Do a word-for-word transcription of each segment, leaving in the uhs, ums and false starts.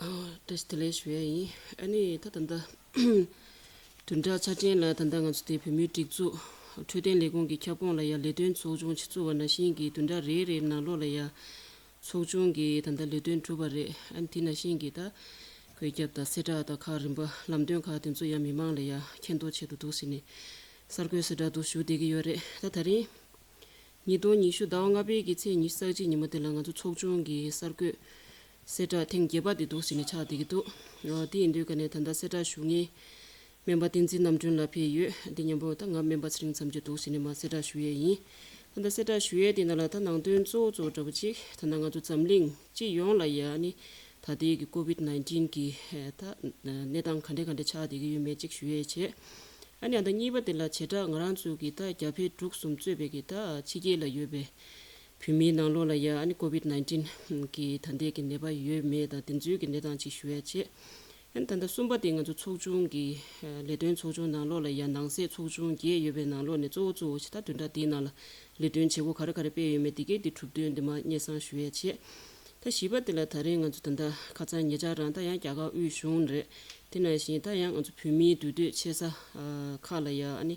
བཀྲ་ཤིས་བདེ་ལེགས་ཞུ་ཡ་ཡིན། ཨ་ནི་ད་ད་ལྟ་བདུན་ཕྲག་ཆ་འཕྲིན་ལ་ད་ལྟ་ང་ཚོ་དེ་བོད་མིའི་སྒྲིག་འཛུགས་འཕྲོད་བསྟེན་ལས་ཁུངས་ཀྱི་ཁྱབ་ཁོངས་ལ་ཡ་ལས་དོན་ཚོགས་ཆུང་ཆེད་བཙུགས་པ་ནང་བཞིན་གྱི་བདུན་ཕྲག་རེ་རེའི་ནང་ལོགས་ལ་ཡ་ཚོགས་ཆུང་གི་ད་ལྟ་ལས་དོན་གྲུབ་པ་རེད། ཨ་ནི་དེ་ནང་བཞིན་གྱི་ད་བཀོད་ཁྱབ་དང་གསལ་བསྒྲགས་དང་ཁག་རིམ་པ་ལམ་སྟོན་ཁག་དེ་ཚོ་ཡ་མི་མང་ལ་ཡ་མཁྱེན་རྟོགས་ཆེད་དུ་འདུག་ཟེར་ནས་གསར་འགོད་གསལ་བསྒྲགས་འདུག་ཞུ་བསྡད་ཀྱི་ཡོད་རེད། ད་ད་རིང་ཉིས་སྟོང་ཉི་ཤུ་ཟླ་བ་ལྔ་པའི་གི་ཚེས་ཉི་ཤུ་རྩ་གཅིག་ཉིན་མོ་དེ་ལ་ང་ཚོ་ཚོགས་ཆུང་གི་གསར་འགོད་གསལ་བསྒྲགས་ཐེངས་བརྒྱད་པ་དེ་འདུག་ཟེར་ནས་ཆགས་བསྡད་ཀྱི་འདུག་ཨོ་དེ་ཡིན་དུས་ཀ་ནས་ད་ལྟ་གསལ་བསྒྲགས་ཞུ་མཁན་སྨན་པ་བསྟན་འཛིན་རྣམ་གྲོལ་ལགས་ཕེབས་ཡོད། འདི་མཉམ་པོ་ད་ང་སྨན་པ་ཚེ་རིང་མཚམས་གཅོད་འདུག་ཟེར་ནས་མར་གསལ་བསྒྲགས་ཞུ་ཡས་ཡིན། ད་ལྟ་གསལ་བསྒྲགས་ཞུ་ཡས་དེ་ནང་ལ་ད་ནང་དོན་གཙོ་བོ་གཙོ་བོ་འདྲ་པོ་གཅིག་ད་ལྟ་ང་ཚོ་འཛམ་གླིང་སྤྱི་ཡོངས་ལ་ཡ་ཨ་ནི་ད་ལྟའི་གི་ཀོ་བིད་ནའིན་ཊིན་གི་ད་གནས་སྟངས་ག་འདྲ་ག་འདྲ་ཆགས་བསྡད་ཀྱི་ཡོད་མེད་གཅིག་ཞུ་ཡས་བྱས། ཨ་ནི་ཨ་ད་གཉིས་པ་དེ་ལ་བྱེ་བྲག་ང་རང་ཚོ་གི་ད་རྒྱ་བལ་འབྲུག་གསུམ་གཙོས་པའི་གི་ད་ཕྱི་རྒྱལ་ལ་ཡོད་པའི་བོད་མིའི་ནང་ལོགས་ལ་ཡ་ཨ་ནི་ཀོ་བིད་ནའིན་ཊིན་གི་ད་ལྟའི་གི་ནད་པ་ཡོད་མེད་དང་དེ་ཚོའི་གི་གནས་སྟངས་གཅིག་ཞུ་ཡ་བྱས། ཨ་ནི་ད་ལྟ་གསུམ་པ་དེ་ང་ཚོ་ཚོགས་ཆུང་གི་ལས་དོན་ཚོགས་ཆུང་ནང་ལོགས་ལ་ཡ་ནང་གསེས་ཚོགས་ཆུང་བརྒྱད་ཡོད་པའི་ནང་ལོགས་ནས་གཙོ་བོ་གཙོ་བོ་ཞིག་ད་བདུན་ཕྲག་དེའི་ནང་ལ་ལས་དོན་བྱེད་སྒོ་ག་རེ་ག་རེ་སྤེལ་ཡོད་མེད་དེ་གའི་དེ་གྲུབ་དོན་དེ་མར་སྙན་སེང་ཞུ་ཡ་བྱས། ད་བཞི་པ་དེ་ལ་ད་རེས་ང་ཚོ་ད་ལྟ་ཁ་སང་ཉེ་ཆར་རང་ད་ཡང་རྒྱ་གར་དབུས་གཞུང་རེད། དེ་ནང་བཞིན་ད་ཡང་ང་ཚོ་བོད་མིའི་འདུས་སྡོད་ཆེ་ས་ཁག་ལ་ཡ་ཨ་ནི་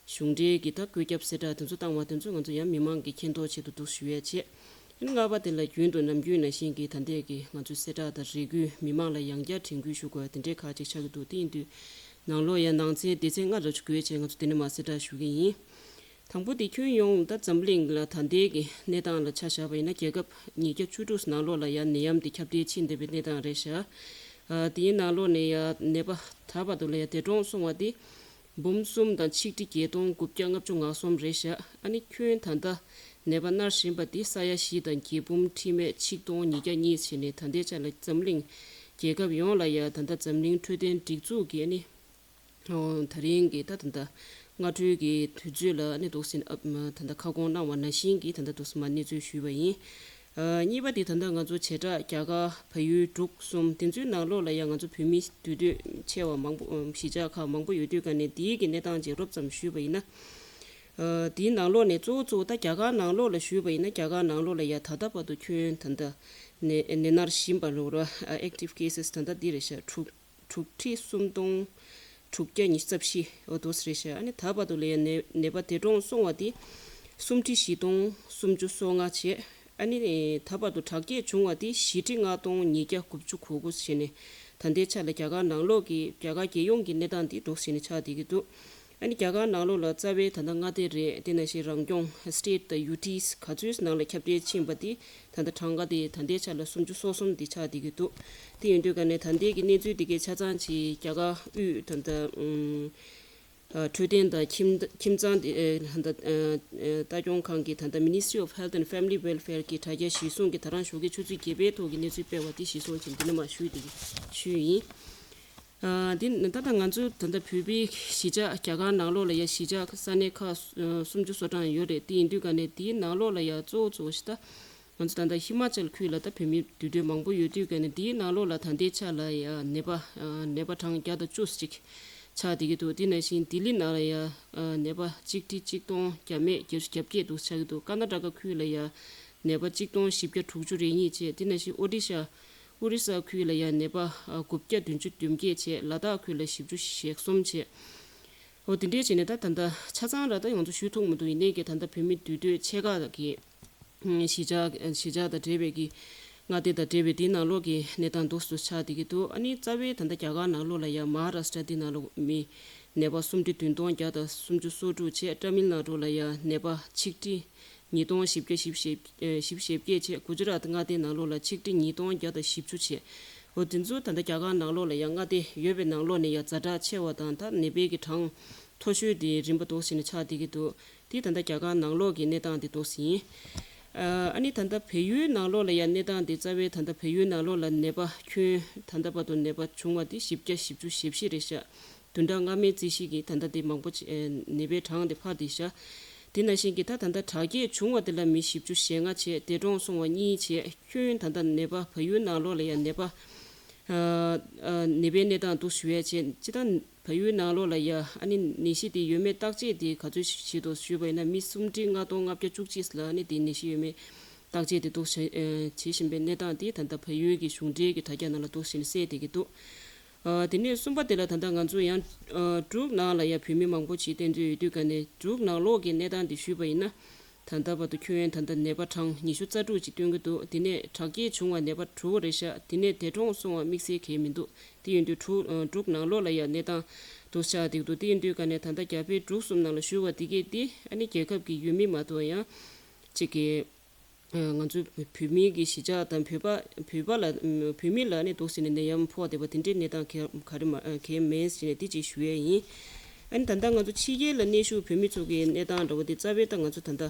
གཞུང་འབྲེལ་གྱི་ད་བཀོད་ཁྱབ་གསལ་བསྒྲགས་དེ་ཚོ་བཏང་བ་དེ་ཚོ་ང་ཚོ་ཡང་མི་མང་གི་མཁྱེན་རྟོགས་ཆེད་དུ་འདུག་ཞུ་ཡ་བྱས། ཨ་ནི་ལྔ་པ་དེ་ལ་རྒྱུན་དུ་ནམ་རྒྱུན་ནང་བཞིན་གྱི་ད་ལྟའི་གི་ང་ཚོའི་གསལ་བསྒྲགས་དང་རེ་སྐུལ་མི་མང་ལ་ཡང་བསྐྱར་དྲན་སྐུལ་ཞུ་དགོས་པ་དེ་འདྲའི་ཁག་ཅིག་ཆགས་ཀྱི་འདུག་དེ་ཡིན་དུས་ནང་ལོགས་ཡང་ནང་ཚན་སྡེ་ཚན་ལྔ་ལ་ཅིག་བགོས་བྱས་ང་ཚོ་དེ་ནས་མར་གསལ་བསྒྲགས་ཞུ་གི་ཡིན། དང་པོ་དེ་ཁྱོན་ཡོངས་ད་འཛམ་གླིང་ལ་ད་ལྟའི་གི་གནས་སྟངས་ལ་ཆ་བཞག་པ་ཡིན་ན་རྒྱལ་ཁབ་ཉིས་བརྒྱ་བཅུ་དྲུག་ནང་ལོགས་ལ་ཡང་ནད་ཡམས་དེ་ཁྱབ་གདལ་ཕྱིན་བསྡད་པའི་གནས་སྟངས་རེད་ཤག་ཨ་དེའི་ནང་ལོགས་ནས་ཡང་ནད་པ་ད་བར་དུ་ལ་ཡང་འདས་གྲོངས་སོང་བ་དེ་འབུམ་གསུམ་དང་ཆིག་ཁྲི་བརྒྱད་སྟོང་དགུ་བརྒྱ་ལྔ་བཅུ་ང་གསུམ་རེད་ཤག་ཨ་ནི་ཁྱོན་ད་ལྟ་ནད་པ་མནར་བཞིན་པ་དེ་ས་ཡ་བཞི་དང་བརྒྱད་འབུམ་ཁྲི་མེད་ཆིག་སྟོང་ཉིས་བརྒྱ་གཉིས་བྱས་ནས་ད་ལྟའི་ཆ་ལ་འཛམ་གླིང་རྒྱལ་ཁབ་ཡོངས་ལ་ཡང་ད་ལྟ་འཛམ་གླིང་འཕྲོད་བསྟེན་སྒྲིག་འཛུགས་ཀྱིས་ཨ་ནི། ཨོ། ད་རིང་གི་ད་ད་ལྟ་སྔ་དྲོའི་གི་དུས་ཚོད་ལ་ཨ་ནི་འདུག་སེ་ཨ་ད་ལྟ་ཁ་སྐོང་གནང་བ་ནང་བཞིན་གྱི་ད་ལྟ་འདུག་སེ་མར་གནས་ཚུལ་ཞུས་པ་ཡིན། ཨ་གཉིས་པ་དེ་ད་ལྟ་ང་ཚོ་བྱེ་བྲག་རྒྱ་གར་བལ་ཡུལ་འབྲུག་གསུམ་དེ་ཚོའི་ནང་ལོགས་ལ་ཡང་ང་ཚོ་བོད་མི་འདུས་སྡོད་ཆེ་བ་མང་པོ་ཨ་གཞིས་ཆགས་ཁག་མང་པོ་ཡོད་དུས་ཀ་ནས་དེའི་གི་གནས་སྟངས་ཅིག་རོབ་ཙམ་ཞུས་པ་ཡིན་ན། ཨ་དེའི་ནང་ལོགས་ནས་གཙོ་བོ་གཙོ་བོ་ད་རྒྱ་གར་ནང་ལོགས་ལ་ཞུས་པ་ཡིན་ན་རྒྱ་གར་ནང་ལོགས་ལ་ཡང་ད་ལྟ་བར་དུ་ཁྱོན་ད་ལྟ་ནད་ནད་མནར་བཞིན་པ་ལོ་ར་ཨེག་ཊིབ་ཁེ་སེས་ད་ལྟ་འདི་རེད་ཤག་དྲུག་དྲུག་ཁྲི་སུམ་སྟོང་དྲུག་བརྒྱ་ཉི་ཤུ་རྩ་བཞི་འོ་དོ་རེད་ཤག་ཨ་ནི་ད་བར་དུ་ལ་ཡང་ནད་ནད་པ་འདས་གྲོངས་སོང་བ་དེ་སུམ་ཁྲི་བཞི་སྟོང་སུམ་ཅུ་སོ་ལྔ་བྱས། ཨ་ནི་ད་བར་དུ་དྲག་སྐྱེད་བྱུང་བ་དེ་བཞི་ཁྲི་ལྔ་སྟོང་ཉིས་བརྒྱ་དགུ་བཅུ་གོ་དགུ་བྱས་ནས་ད་ལྟའི་ཆ་ལ་རྒྱ་གར་ནང་ལོགས་ཀྱི་རྒྱ་གར་རྒྱལ་ཡོངས་ཀྱི་གནས་སྟངས་དེ་འདུག་སེ་ནས་ཆགས་བསྡད་ཀྱི་འདུག་ཨ་ནི་རྒྱ་གར་ནང་ལོགས་ལ་རྩ་བའི་ད་ལྟ་མངའ་སྡེ་རེད། དེ་ནང་བཞིན་རང་སྐྱོང་སི་ཊེཊ་དང་ཡུ་ཊིས་ག་ཚོད་ནང་ལ་ཁྱབ་གདལ་ཕྱིན་པ་དེ་ད་ལྟ་གྲངས་ཀ་དེ་ད་ལྟའི་ཆ་ལ་སུམ་ཅུ་སོ་གསུམ་དེ་ཆགས་བསྡད་ཀྱི་འདུག་དེ་ཡིན་དུས་ཀ་ནས་ད་ལྟའི་གི་གནས་ཚུལ་དེ་གའི་ཆ་ཚང་ཅིག་རྒྱ་གར་དབུས་ད་ལྟ་ཨུམ་ཨ་འཕྲོད་བསྟེན་དང་ཁྱིམ་ཁྱིམ་ཚང་དེ་ཨེ་ད་ལྟ་ཨ་ཨ་ལྟ་སྐྱོང་ཁང་གི་ད་ལྟ་Ministry of Health and Family Welfare གི་དྲ་རྒྱ་གཞིར་བཟུང་གི་ད་རང་ཞོགས་ཀའི་ཆུ་ཚོད་བརྒྱད་པའི་ཐོག་གི་གནས་ཚུལ་སྤེལ་བ་དེ་གཞིར་བཟུང་བྱས་འདི་ནས་མར་ཞུས་དེ་ཞུས་ཡིན། ཨ་འདི་ད་ལྟ་ང་ཚོ་ད་ལྟ་བོད་པའི་གཞིས་ཆགས་རྒྱ་གར་ནང་ལོགས་ལ་ཡ་གཞིས་ཆགས་ས་གནས་ཁག་སུམ་ཅུ་སོ་གྲངས་ཡོད་རེད། དེ་ཡིན་དུས་ཀ་ནས་དེའི་ནང་ལོགས་ལ་ཡ་གཙོ་བོ་གཙོ་བོ་ཞིག་ད་ང་ཚོ་ད་ལྟ་ཧི་མ་ཅལ་ཁུལ་ལ་ད་བོད་མི་འདུས་སྡོད་མང་པོ་ཡོད་དུས་ཀ་ནས་དེའི་ནང་ལོགས་ལ་ད་ལྟའི་ཆ་ལ་ཡ་ནད་པ་ནད་པ་གྲངས་བརྒྱ་དང་བཅུ་ཅིག་ཆགས་བསྡད་ཀྱི་འདུག་དེ་ནང་བཞིན་ལྡི་ལི་ནང་ལ་ཡ་ནད་པ་གཅིག་ཁྲི་གཅིག་སྟོང་བརྒྱ་མེད་བརྒྱད་ཅུ་གྱ་བརྒྱད་འདུག་ཆགས་ཀྱི་འདུག་ཀར་ན་ཊ་ཀ་ཁུལ་ལ་ཡ་ནད་པ་གཅིག་སྟོང་བཞི་བརྒྱ་དྲུག་ཅུ་རེ་གཉིས་བྱས། དེ་ནང་བཞིན་ཨོ་ཌི་ཤ་ཨོ་རི་ས་ཁུལ་ལ་ཡང་ནད་པ་དགུ་བརྒྱ་བདུན་ཅུ་དོན་བརྒྱད་བྱས། ལ་དྭགས་ཁུལ་ལ་བཞི་བཅུ་ཞེ་གསུམ་བྱས། འོ་དེ་འདྲས་བྱས་ནས་ད་ད་ལྟ་ཆ་ཚང་ར་ད་ང་ཚོ་ཞུ་ཐུབ་མི་འདུག་ཡིན་ནའི་གི་ད་ལྟ་བོད་མི་འདུས་སྡོད་ཆེ་ཁག་གི་གཞིས་ཆགས་གཞིས་ཆགས་དང་འབྲེལ་བའི་གི་མངའ་སྡེ་དང་འབྲེལ་བའི་དེའི་ནང་ལོགས་ཀྱི་གནས་སྟངས་འདུག་སུ་ཆགས་བསྡད་ཀྱི་འདུག་ཨ་ནི་རྩ་བའི་ད་ལྟ་རྒྱ་གར་ནང་ལོགས་ལ་ཡང་མ་ཧཱ་རཱ་སི་ཊ་འདི་ནང་ལོགས་མི་ནད་པ་སུམ་ཁྲི་བདུན་སྟོང་བརྒྱ་དང་སུམ་ཅུ་སོ་དྲུག་བྱས། ཏྲ་མིལ་ནཱ་ཌུ་ལ་ཡང་ནད་པ་ཆིག་ཁྲི་ཉིས་སྟོང་བཞི་བརྒྱ་བཞི་བཅུ་ཞེ་བརྒྱད་བྱས། གུ་ཇི་རཱཏ་མངའ་སྡེའི་ནང་ལོགས་ལ་ཆིག་ཁྲི་ཉིས་སྟོང་བརྒྱ་དང་བཞི་བཅུ་བྱས། འོ་དེ་ཚོ་ད་ལྟ་རྒྱ་གར་ནང་ལོགས་ལ་ཡང་མངའ་སྡེ་ཡོད་པའི་ནང་ལོགས་ནས་ཡང་ཛ་དྲག་ཆེ་བ་དང་ད་ནད་པའི་གི་གྲངས་མཐོ་ཤོས་དེ་རིམ་པ་འདུག་སེ་ནས་ཆགས་བསྡད་ཀྱི་འདུག་དེ་ད་ལྟ་རྒྱ་གར་ནང་ལོགས་ཀྱི་གནས་སྟངས་དེ་འདུག་སེ་ཡིན། ཨ་ནི་ད་ལྟ་བལ་ཡུལ་ནང་ལོགས་ལ་ཡང་གནས་སྟངས་དེ་རྩ་བའི་ད་ལྟ་བལ་ཡུལ་ནང་ལོགས་ལ་ནད་པ་ཁྱོན་ད་ལྟ་བར་དུ་ནད་པ་བྱུང་བ་དེ་བཞི་བརྒྱ་བཞི་བཅུ་ཞེ་བཞི་རེད་ཤག་བདུན་ཕྲག་སྔ་མའི་རྩིས་གཞི་གིས་ད་ལྟ་དེ་མང་པོ་ཅིག་ནད་པའི་གྲངས་དེ་འཕར་བསྡད་ཤག་དེ་ནང་བཞིན་གྱི་ད་ད་ལྟ་དྲག་སྐྱེད་བྱུང་བ་དེ་ལ་མི་བཞི་བཅུ་ཞེ་ལྔ་བྱས། འདས་གྲོངས་སོང་བ་གཉིས་བྱས། ཁྱོན་ད་ལྟ་ནད་པ་བལ་ཡུལ་ནང་ལོགས་ལ་ཡང་ནད་པ་ཨ་ཨ་ནད་པའི་གནས་སྟངས་འདུག་ཞུ་ཡ་བྱས། སྤྱིར་བཏང་བལ་ཡུལ་ནང་ལོགས་ལ་ཡ་ཨ་ནི་ནད་གཞི་དེ་ཡོད་མེད་བརྟག་དཔྱད་དེ་ག་ཚོད་བྱེད་དོ་ཞུས་པ་ཡིན་ན་མི་སུམ་ཁྲི་ལྔ་སྟོང་ལྔ་བརྒྱ་བཅུ་གཅིག་ལ་ཨ་ནི་དེ་ནད་གཞི་ཡོད་མེད་ བརྟག་དཔྱད་དེ་འདུག་བྱེད་ཨ་བྱེད་བཞིན་པའི་གནས་སྟངས་དེ་ད་ལྟ་བལ་ཡུལ་གྱི་གཞུང་འབྲེལ་གྱི་དྲ་རྒྱ་ནང་ལ་འདུག་བྱས་ནས་གསལ་བསྡད་ཀྱི་འདུག་ཨ་དེ་ནས་གསུམ་པ་དེ་ལ་ད་ལྟ་ང་ཚོ་ཡང་ཨ་འབྲུག་ནང་ལ་ཡང་བོད་མི་མང་པོ་ཅིག་བསྟེན་འདོད་ཡོད་དུས་ཀ་ནས་འབྲུག་ནང་ལོགས་ཀྱི་གནས་སྟངས་དེ་ཞུས་པ་ཡིན་ན། ད་ལྟ་བར་དུ་ཁྱོན་ཡོངས་ད་ལྟ་ནད་པ་གྲངས་ཉི་ཤུ་རྩ་དྲུག་ཅིག་བསྟེན་གྱི་འདུག་དེ་ནས་དྲག་སྐྱེད་བྱུང་བ་ནད་པ་དྲུག་རེད་ཤག་དེ་ནས་འདས་གྲོངས་སོང་བ་དམིགས་བསལ་གང་ཡང་མི་འདུག་དེ་ཡིན་དུས་འབྲུག་ཨ་འབྲུག་ནང་ལོགས་ལ་ཡང་གནས་སྟངས་འདུག་ཆགས་བསྡད་ཀྱི་འདུག་དེ་ཡིན་དུས་ཀ་ནས་ད་ལྟ་རྒྱ་བལ་འབྲུག་གསུམ་ནང་ལ་ཞུ་བ་དེ་གས་དེ་ཨ་ནི་རྒྱལ་ཁབ་ཀྱི་ཡུལ་མི་མ་གཏོགས་ཡང་ཅིག་གི་ང་ཚོ་བོད་མིའི་གི་གཞིས་ཆགས་དང་བོད་པ་བོད་པ་ལ་བོད་མི་ལ་ནི་འདུག་ཟེར་ནས་ནད་ཡམས་ཕོག་བསྡད་པ་དེ་འདྲའི་གནས་སྟངས་ག་ག་རེ་མ་གང་མེད་ཟེར་ནས་དེ་ཅིག་ཞུ་ཡས་ཡིན། ཨ་ནི་ད་ལྟ་ང་ཚོ་ཕྱི་རྒྱལ་ལ་གནས་བཞུགས་བོད་མི་ཚོ་གི་གནས་སྟངས་འདྲ་བོ་དེ་རྩ་བའི་ད་ང་ཚོ་ད་ལྟ་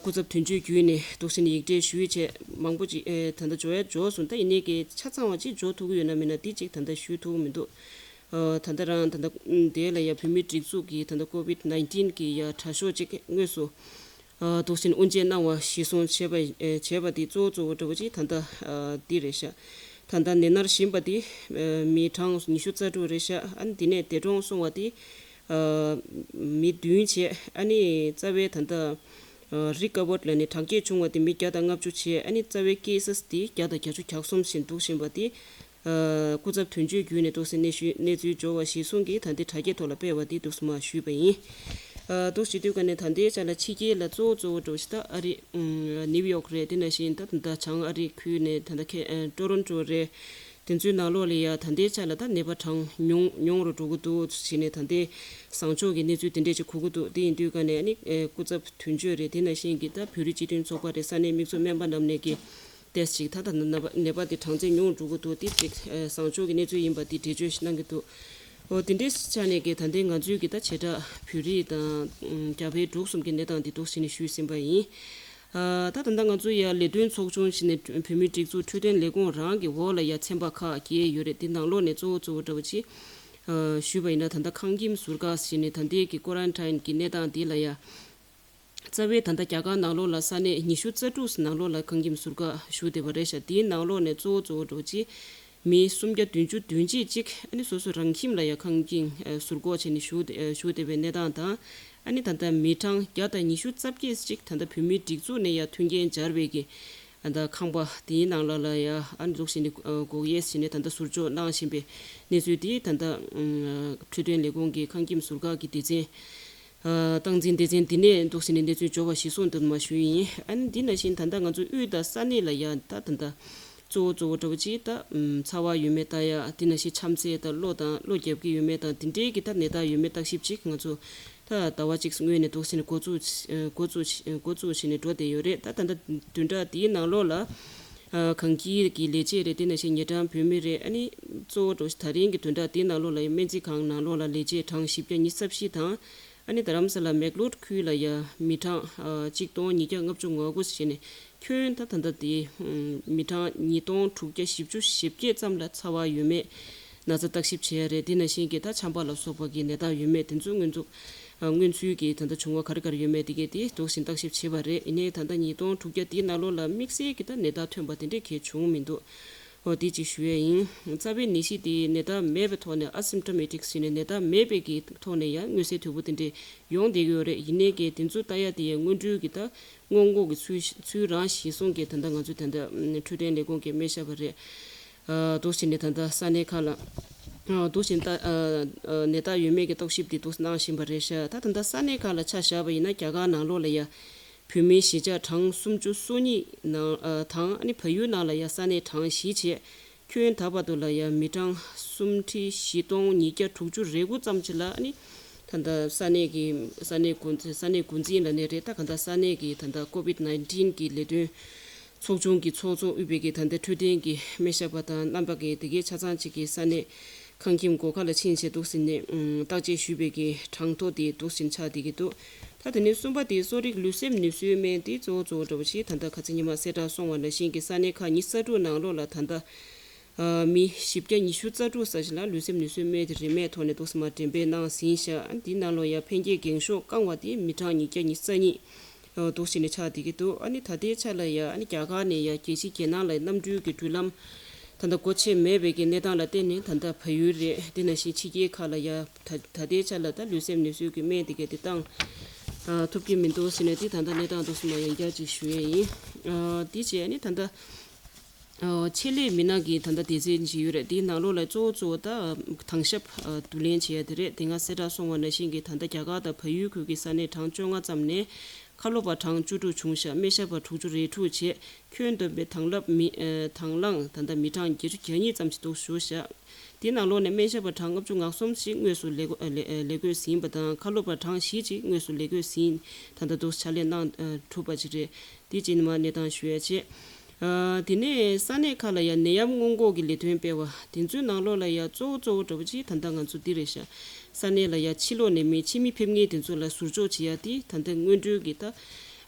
སྐུ་ཚབ་དོན་གཅོད་བརྒྱུད་ནས་འདུག་ཟེར་ནས་ཡིག་འབྲེལ་ཞུས་བྱས་མང་པོ་ཅིག་ད་ལྟ་འབྱོར་ཡ་འབྱོར་སོང་། ད་ཡིན་ནའི་གི་ཆ་ཚང་བ་ཅིག་འབྱོར་ཐུབ་ཀྱི་ཡོད་ན་མིན་ན་དེ་ཅིག་ད་ལྟ་ཞུ་ཐུབ་ཀྱི་མི་འདུག་ད་ལྟ་རང་ད་ལྟ་དེ་ལ་ཡ་བོད་མིའི་སྒྲིག་འཛུགས་ཀྱི་ད་ལྟ་ཀོ་ཝིད་ནའིན་ཊིན་གི་ཡ་དྲག་ཤོས་ཅིག་དངོས་སུ་འདུག་ཟེར་ནས་དབུ་འབྱེད་གནང་བ་གཞིར་བཟུང་བྱས་པ་བྱས་པ་དེ་གཙོ་བོ་གཙོ་བོ་འདྲ་བོ་ཅིག་ད་ལྟ་འདི་རེད་ཤག་ད་ལྟ་ནད་མནར་བཞིན་པ་དེ་མི་གྲངས་ཉི་ཤུ་རྩ་དྲུག་རེད་ཤག་ཨ་ནི་དེ་ནས་འདས་གྲོངས་སོང་བ་དེ་མི་བདུན་བྱས། ཨ་ནི་རྩ་བའི་ད་ལྟ་རི་ཀ་ཝར་ལ་ནི་དྲག་སྐྱེད་བྱུང་བ་དེ་མི་བརྒྱ་དང་ལྔ་བཅུ་བྱས། ཨ་ནི་རྩ་བའི་ཀེ་སེས་དེ་བརྒྱ་དང་བརྒྱད་ཅུ་གྱ་གསུམ་ཞིག་འདུག་བཞིན་པ་དེ། སྐུ་ཚབ་དོན་གཅོད་བརྒྱུད་ནས་འདུག་སེ་གནས་ཚུལ་གནས་ཚུལ་འབྱོར་བ་གཞིར་བཟུང་གིས་ད་ལྟའི་དྲ་རྒྱའི་ཐོག་ལ་སྤེལ་བ་འདི་འདུག་སེ་མར་ཞུས་པ་ཡིན། ཨ་འདུག་སེ་བྱེད་དུས་ཀ་ནས་ད་ལྟའི་ཆ་ལ་ཕྱི་རྒྱལ་ལ་གཙོ་བོ་གཙོ་བོ་འགྲོ་ཞིག་ད་ཨ་རི་ནིའུ་ཡོག་རེད། དེ་ནང་བཞིན་ད་ད་བྱང་ཨ་རི་ཁུལ་ནས་ད་ལྟ་ཁེ་ཨ་ཊོ་རོན་ཊོ་རེད། དེ་ཚོའི་ནང་ལོགས་ལ་ཡ་ད་ལྟའི་ཆ་ལ་ད་ནད་པ་གྲངས་ཉུང་ཉུང་རུ་འགྲོ་གི་འདུག་ཟེར་ནས་ད་ལྟའི་བཟང་ཕྱོགས་ཀྱི་གནས་ཚུལ་དེ་འདྲས་ཅིག་གོ་གི་འདུག་དེ་ཡིན་དུས་ཀ་ནས་ཨ་ནི་སྐུ་ཚབ་དོན་གཅོད་རེད། དེ་ནང་བཞིན་གྱི་ད་བོད་རིགས་སྤྱི་མཐུན་ཚོགས་པ་རེད། ས་གནས་དམིགས་བསལ་སྨན་པ་རྣམས་ནས་ཀྱི། ཏེས་ཅིག་ད་ལྟ་ནད་པ་ནད་པ་དེ་གྲངས་ཚད་ཉུང་རུ་འགྲོ་གི་འདུག་དེ་ཅིག་བཟང་ཕྱོགས་ཀྱི་གནས་ཚུལ་ཡིན་པ་དེ་འགྲེལ་བརྗོད་ཞིག་གནང་གི་འདུག་འོ་དེ་འདྲའི་ཆ་ནས་ཀྱི་ད་ལྟའི་ང་ཚོའི་གི་ད་བྱེ་བྲག་བོད་རིགས་དང་རྒྱ་བལ་འབྲུག་གསུམ་གྱི་གནས་སྟངས་དེ་འདུག་ཟེར་ནས་ཞུས་ཟིན་པ་ཡིན། ད་ད་ལྟ་ང་ཚོ་ཡ་ལས་དོན་ཚོགས་ཆུང་ཞིག་ནས་བོད་མིའི་སྒྲིག་འཛུགས་འཕྲོད་བསྟེན་ལས་ཁུངས་རང་གི་འོག་ལ་ཡ་ཚན་པ་ཁག་བརྒྱད་ཡོད་རེད། དེ་ནང་ལོགས་ནས་གཙོ་བོ་གཙོ་བོ་འདྲ་བོ་ཅིག་ཞུས་པ་ཡིན་ན་ད་ལྟ་ཁང་ཁྱིམ་ཟུར་བཀག་ཟེར་ནས་ད་ལྟའི་གི་ཀོ་རན་ཊིན་གྱི་གནས་སྟངས་དེ་ལ་ཡ། རྩ་བའི་ད་ལྟ་རྒྱ་གར་ནང་ལོགས་ལ་ས་གནས་ཉི་ཤུ་རྩ་དྲུག་ནང་ལོགས་ལ་ཁང་ཁྱིམ་ཟུར་བཀག་ཞུ་བསྡད་པ་རེད་ཤག་དེའི་ནང་ལོགས་ནས་གཙོ་བོ་གཙོ་བོ་འདྲ་བོ་ཅིག་མི་སུམ་བརྒྱ་བདུན་ཅུ་དོན་གཅིག་ཅིག་ཨ་ནི་སོ་སོ་རང་ཁྱིམ་ལ་ཡ་ཁང་ཁྱིམ་ཟུར་བཀག་བྱས་ནས་བཞུགས་བཞུགས་བསྡད་པའི་གནས་སྟངས་དང་། ཨ་ནི་ད་ལྟ་མི་གྲངས་བརྒྱ་དང་ཉི་ཤུ་རྩ་བརྒྱད་ཅིག་ད་ལྟ་བོད་མིའི་སྒྲིག་འཛུགས་ནས་ཡ་མཐུན་རྐྱེན་སྦྱར་བའི་གི་ད་ལྟ་ཁང་པ་དེའི་ནང་ལ་ལ་ཡ་ཨ་ནི་འཛུགས་བཞིན་འདུག་འགོག་ཡས་བྱས་ནས་ད་ལྟ་ཟུར་འཇོག་གནང་བཞིན་པའི་གནས་ཚུལ་དེ་ད་ལྟ་འཕྲོད་བསྟེན་ལས་ཁུངས་ཀྱི་ཁང་ཁྱིམ་ཟུར་བཀག་གི་སྡེ་ཚན། སྟངས་འཛིན་སྡེ་ཚན་འདི་ནས་འདུག་ཟེར་ནས་གནས་ཚུལ་འབྱོར་བ་གཞིར་བཟུང་དུ་མ་ཞུས་ཡིན། ཨ་ནི་འདི་ནང་བཞིན་ད་ལྟ་ང་ཚོ་དབུས་དང་ས་གནས་ལ་ཡ་ད་ད་ལྟ་གཙོ་བོ་གཙོ་བོ་འདྲ་བོ་ཅིག་ད་ཚ་བ་ཡོད་མེད་ལྟ་ཡ། འདི་ནང་བཞིན་ཆམ་ཚད་དང་གློ་དང་གློ་རྒྱབ་ཀྱི་ཡོད་མེད་དང་འདི་འདྲའི་གི་ད་ནད་རྟགས་ཡོད་མེད་བརྟག་ཞིབ་ཅིག་ང་ཚོ་ད་ཟླ་བ་གཅིག་སྔོན་ནས་འདུག་ཟེར་ནས་འགོ་བཙུགས་འགོ་བཙུགས་འགོ་བཙུགས་བྱས་ནས་འགྲོ་བསྡད་ཡོད་རེད། ད་ད་ལྟ་བདུན་ཕྲག་འདིའི་ནང་ལོགས་ལ་གངས་སྐྱིད་ཀྱི་ལས་བྱེད་རེད། དེ་ནང་བཞིན་ཉེ་འགྲམ་བོད་མི་རེད། ཨ་ནི་གཙོ་བོ་འདྲ་བོ་ད་རིང་གི་བདུན་ཕྲག་འདིའི་ནང་ལོགས་ལ་ཡང་སྨན་རྩིས་ཁང་ནང་ལོགས་ལ་ལས་བྱེད་གྲངས་བཞི་བརྒྱ་ཉི་ཤུ་རྩ་བཞི་དང་། ཨ་ནི་རྡ་རམ་ས་ལ་མེག་ལོར་ཁུལ་ལ་ཡ་མི་གྲངས་ཨ་གཅིག་སྟོང་ཉིས་བརྒྱ་ལྔ་བཅུ་ང་དགུ་བྱས་ནས་ཁྱོན་ད་ད་ལྟ་དེ་མི་གྲངས་ཉིས་སྟོང་དྲུག་བརྒྱ་བཞི་བཅུ་ཞེ་བརྒྱད་ཙམ་ལ་ཚ་བ་ཡོད་མེད་ན་ཚ་བརྟག་ཞིབ་བྱས་རེད། དེ་ནང་བཞིན་གྱི་ད་ཆམ་པ་ལ་སོགས་པ་གི་ནད་རྟགས་ཡོད་མེད་དེ་ཚོ་སྔོན་འཛུགས་ཨ་སྔོན་ཚུད་ཀྱི་ད་ལྟ་བྱུང་བ་ག་རེ་ག་རེ་ཡོད་མེད་དེ་གས་དེ་འདུག་བཞིན་བརྟག་ཞིབ་བྱས་པ་རེད། ཡིན་ནའི་ད་ལྟ་ཉིས་སྟོང་དྲུག་བརྒྱ་དེའི་ནང་ལོགས་ལ་དམིགས་བསལ་གྱི་ད་ནད་རྟགས་ཐོན་པ་དེ་འདྲས་གས་བྱུང་མི་འདུག་འོ་དེ་ཅིག་ཞུ་ཡས་ཡིན། རྩ་བའི་ནད་གཞི་དེ་ནད་རྟགས་མེད་པའི་ཐོག་ནས་ཨ་སིམ་ཊོ་མེ་ཊིག་ཟེར་ནས་ནད་རྟགས་མེད་པའི་གི་ཐོག་ནས་ཡང་མངོན་གསལ་དོད་པོ་དེ་འདྲས་ཡོང་བསྡད་ཀྱི་ཡོད་རེད། ཡིན་ནའི་གི་དེ་ཚོ་ལྟ་ཡ་དེ་ཡང་སྔོན་འགྲོའི་གི་ད་སྔོན་འགོག་གི་ཚུལ་ཚུལ་རང་གཞིར་བཟུང་གི་ད་ལྟ་ང་ཚོ་ད་ལྟ་འཕྲོད་བསྟེན་ལས་ཁུངས་ཀྱིས་སྨན་ཞབས་པ་རེད། ཨ་འདུག་བྱས་ནས་ད་ལྟ་ས་གནས་ཁག་ལ་ཨ་འདུག་བྱས་ནས་ད་ཨ་ཨ་ནད་རྟགས་ཡོད་མེད་ཀྱི་རྟོག་ཞིབ་དེ་འདུག་གནང་བཞིན་པ་རེད་ཤག་ད་ད་ལྟ་ས་གནས་ཁག་ལ་ཆ་བཞག་པ་ཡིན་ན་རྒྱ་གར་ནང་ལོགས་ལ་ཡ་བོད་མིའི་གཞིས་ཆགས་གྲངས་སུམ་ཅུ་སོ་གཉིས་ནང་ཨ་དང་ཨ་ནི་བལ་ཡུལ་ནང་ལ་ཡ་ས་གནས་གྲངས་བཞི་བྱས། ཁྱོན་ད་བར་དུ་ལ་ཡ་མི་གྲངས་སུམ་ཁྲི་བཞི་སྟོང་ཉིས་བརྒྱ་དྲུག་ཅུ་རེ་དགུ་ཙམ་ཅིག་ལ་ཨ་ནི་ད་ལྟ་ས་གནས་ཀྱི་ས་གནས་འགོ་ས་གནས་འགོ་འཛིན་ལ་ནས་རེད། ད་ག་ད་ས་གནས་ཀྱི་ད་ལྟ་ཀོ་ཝིད་ནའིན་ཊིན་གྱི་ལས་དོན་ཚོགས་ཆུང་གི་ཚོགས་གཙོ་དབུས་པའི་གི་ད་ལྟ་འཕྲོད་བསྟེན་གྱི་སྨན་ཞབས་པ་དང་རྣམ་པ་གི་དེ་གའི་ཆ་ཚང་གཅིག་གི་ས་གནས་ཁང་ཁྱིམ་སྒོ་ཁ་ལ་ཕྱིན་བྱས་འདུག་ཟིན་ནས་བརྟག་དཔྱད་ཞུས་པའི་གི་གྲངས་ཐོ་དེ་འདུག་ཟིན་ཆགས་བསྡད་ཀྱི་འདུག་ད་དེ་ནས་གསུམ་པ་དེ་གསོ་རིག་ལུས་སེམས་ནུས་གསོའི་སྨན་དེ་གཙོ་བོ་གཙོ་བོ་འདྲ་བོ་ཞིག་ད་ལྟ་ཁ་སང་ཉི་མ་གསལ་བསྒྲགས་སོང་བ་ནང་བཞིན་གྱི་ས་གནས་ཁག་ཉི་ཤུ་རྩ་དྲུག་ནང་ལོགས་ལ་ད་ལྟ་མི་བཞི་བརྒྱ་ཉི་ཤུ་རྩ་དྲུག་ཙམ་ཞིག་ལ་ལུས་སེམས་ནུས་གསོའི་སྨན་དེ་རིན་མེད་ཐོག་ནས་འདུག་སེ་མར་འགྲེམས་སྤེལ་གནང་ཟིན་ཤག་འདིའི་ནང་ལོགས་ཡང་ཕན་སྐྱེད་འགེངས་ཤོག་བཀང་བ་དེ་མི་གྲངས་ཉིས་བརྒྱ་ཉི་ཤུ་རྩ་གཉིས་འདུག་སེ་ནས་ཆགས་བསྡད་ཀྱི་འདུག་ཨ་ནི་ད་ལྟའི་ཆ་ལ་ཡང་ཨ་ནི་རྒྱ་གར་ནས་ཡང་རྒྱལ་སྤྱིའི་རྒྱལ་ནང་ལ་གནམ་གྲུའི་གི་འགྲུལ་ལམ་ད་ལྟ་སྒོ་ཕྱེ་མེད་པའི་གི་གནས་སྟངས་ལ་བརྟེན་ནས་ད་ལྟ་བལ་ཡུལ་རེད། དེ་ནང་བཞིན་ཕྱི་རྒྱལ་ཁག་ལ་ཡང་ད་ད་ལྟའི་ཆ་ལ་ད་ལུས་སེམས་ནུས་གསོའི་གི་སྨན་དེ་གས་དེ་བཏང་ ཐུབ་ཀྱི་མི་འདུག་ཟེར་ནས་དེ་ད་ལྟ་གནས་སྟངས་འདུག་སེ་མ་ཡང་བསྐྱར་ཅིག་ཞུ་ཡས་ཡིན། དེ་བྱས་ནས་ད་ལྟ་ཆེད་ལས་མི་སྣ་གི་ད་ལྟ་སྡེ་ཚན་ཅིག་ཡོད་རེད། དེའི་ནང་ལོགས་ལ་གཙོ་བོ་གཙོ་བོ་ད་དྭང་ཞབས་བསྡུ་ལེན་བྱེད་ཡ་དེ་རེད། དེ་སྔ་གསལ་བསྒྲགས་སོང་བ་ནང་བཞིན་གྱི་ད་ལྟ་རྒྱ་གར་དང་བལ་ཡུལ་ཁུལ་གྱི་ས་གནས་གྲངས་བཅོ་ལྔ་ཙམ་ནས་ཁ་ལོ་པ་གྲངས་བཅུ་དྲུག་བྱུང་ཤག་སྨན་ཞབས་པ་དྲུག་ཅུ་རེ་དྲུག་བྱས། ཁྱོན་བསྡོམས་པའི་དྭང་བསླབ་མི་ཨ་དྭང་བླངས་ད་ལྟ་མི་གྲངས་བརྒྱད་ཅུ་གྱ་གཉིས་ཙམ་ཞིག་འདུག་ཞུ་ཤག་དེའི་ནང་ལོགས་ནས་སྨན་ཞབས་པ་གྲངས་ལྔ་བཅུ་ང་གསུམ་ཞིག་དངོས་སུ་ལས་བགོ་ཨ་ལས་ཨ་ལས་བགོས་ཟིན་པ་དང་། ཁ་ལོ་པ་གྲངས་བཞི་ཅིག་དངོས་སུ་ལས་བགོས་ཟིན། ད་ལྟ་འདུག་ཕྱག་ལས་གནང་ཨ་གྲུབ་པ་ཅིག་རེད། དེ་ཅིག་མ་གནས་སྟངས་ཞུ་ཡ་བྱས། ཨ་དེ་ནས་ས་གནས་ཁག་ལ་ཡང་ནད་ཡམས་སྔོན་འགོག་གི་ལས་དོན་སྤེལ་བ་དེ་ཚོའི་ནང་ལོགས་ལ་ཡང་གཙོ་བོ་གཙོ་བོ་འདྲ་བོ་ཅིག་ད་ལྟ་ང་ཚོ་འདི་རེད་ཤག་ས་གནས་ལ་ཡང་ཕྱི་ལོགས་ནས་མི་ཕྱི་མི་ཕེབས་མཁན་དེ་ཚོ་ལ་ཟུར་འཇོག་བྱེད་ཡ་དེ་ད་ལྟ་སྔོན་འགྲོའི་གི་ད་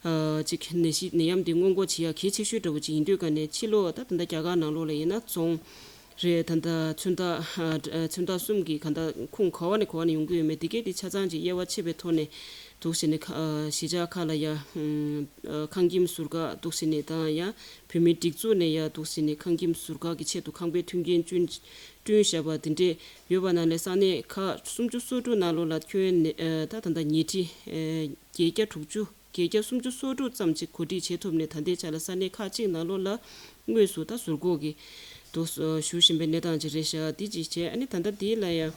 ཨ་ཅིག་ནད་གཞི་ནད་ཡམས་དེ་སྔོན་འགོག་བྱེད་ཡ་གལ་ཆེ་ཤོས་འདྲ་བོ་ཅིག་ཡིན་དུས་ཀ་ནས་ཕྱི་ལོགས་ད་ད་ལྟ་རྒྱ་གར་ནང་ལོགས་ལ་ཡིན་ན་རྫོང་རེད། ད་ལྟ་མཚོན་རྟགས་ཨ་མཚོན་རྟགས་གསུམ་གྱི་ག་ད་ཁུངས་ག་བ་ནས་ག་བ་ནས་ཡོང་གི་ཡོད་མེད་དེ་གས་དེ་ཆ་ཚང་ཅིག་དབྱེ་བ་ཕྱེ་བའི་ཐོག་ནས་འདུག་སེ་ནས་ཁ་ཨ་གཞིས་ཆགས་ཁག་ལ་ཡ་ཨ་ཁང་ཁྱིམ་ཟུར་བཀག་འདུག་སེ་ནས་དང་ཡ་བོད་མིའི་སྒྲིག་འཛུགས་ནས་ཡ་འདུག་སེ་ནས་ཁང་ཁྱིམ་ཟུར་བཀག་གི་ཆེད་དུ་ཁང་པའི་མཐུན་རྐྱེན་བསྐྲུན་བསྐྲུན་བཞག་པ་དེ་འདྲས་ཡོད་པ་ནང་ནས་ས་གནས་ཁག་སུམ་ཅུ་སོ་དྲུག་ནང་ལོགས་ལ་ཁྱོན་ནས་ཨ་ད་ད་ལྟ་ཉལ་ཁྲི་ཨ་བརྒྱད་བརྒྱ་དྲུག་ཅུ་བརྒྱད་བརྒྱ་སུམ་ཅུ་སོ་དྲུག་ཙམ་ཅིག་གོ་སྒྲིག་བྱེད་ཐུབ་ནས་ད་ལྟའི་ཆ་ལ་ས་གནས་ཁག་ཅིག་ནང་ལོགས་ལ་དངོས་སུ་ད་ཟུར་འགོག་གི་འདུག་ཞུ་བཞིན་པའི་གནས་སྟངས་ཅིག་རེད་ཤག་དེ་ཅིག་བྱས་ཨ་ནི་ད་ལྟ་དེ་ལ་ཡ་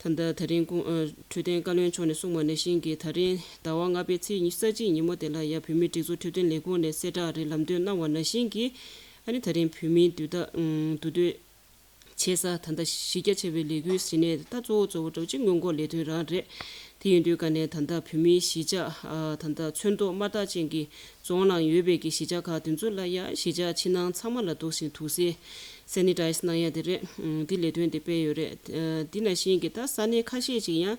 ད་ལྟ་ད་རིང་ཀུང་ཨ་འཕྲོད་བསྟེན་བཀའ་བློན་མཆོག་ནས་གསུངས་པ་ནང་བཞིན་གྱི་ད་རིང་ཟླ་བ་ལྔ་པའི་ཚེས་ཉི་ཤུ་རྩ་གཅིག་ཉིན་མོ་དེ་ལ་ཡ་བོད་མིའི་སྒྲིག་འཛུགས་འཕྲོད་བསྟེན་ལས་ཁུངས་ནས་གསལ་བསྒྲགས་རེ་ལམ་སྟོན་གནང་བ་ནང་བཞིན་གྱི་ཨ་ནི་ད་རིང་བོད་མིའི་འདུས་ད་འདུས་སྡོད་བྱེད་ས་ད་ལྟ་གཞི་རྒྱ་ཆེ་བའི་ལས་འགུལ་ཟེར་ནས་ད་གཙོ་བོ་གཙོ་བོ་འདྲ་བོ་ཅིག་སྔོན་འགོག་ལས་དོན་རང་རེད། དེ་ཡིན་དུས་ཀ་ནས་ད་ལྟ་བོད་མིའི་གཞིས་ཆགས་ཨ་ད་ལྟ་ཚོན་མདོག་དམར་རྟགས་ཅན་གྱི་རྫོང་ནང་ཡོད་པའི་གི་གཞིས་ཆགས་ཁག་དེ་ཚོ་ལ་ཡང་གཞིས་ཆགས་ཕྱི་ནང་ཚང་མ་ལ་འདུག་སེ་དུག་སེལ་སེ་ནི་ཊའི་ཛི་གནང་ཡ་དེ་རེད། ཨ་དེ་ལས་དོན་དེ་སྤེལ་ཡོད་རེད། ཨ་དེ་ནང་བཞིན་གྱི་ད་ས་གནས་ཁ་ཤས་ཅིག་ཡང་།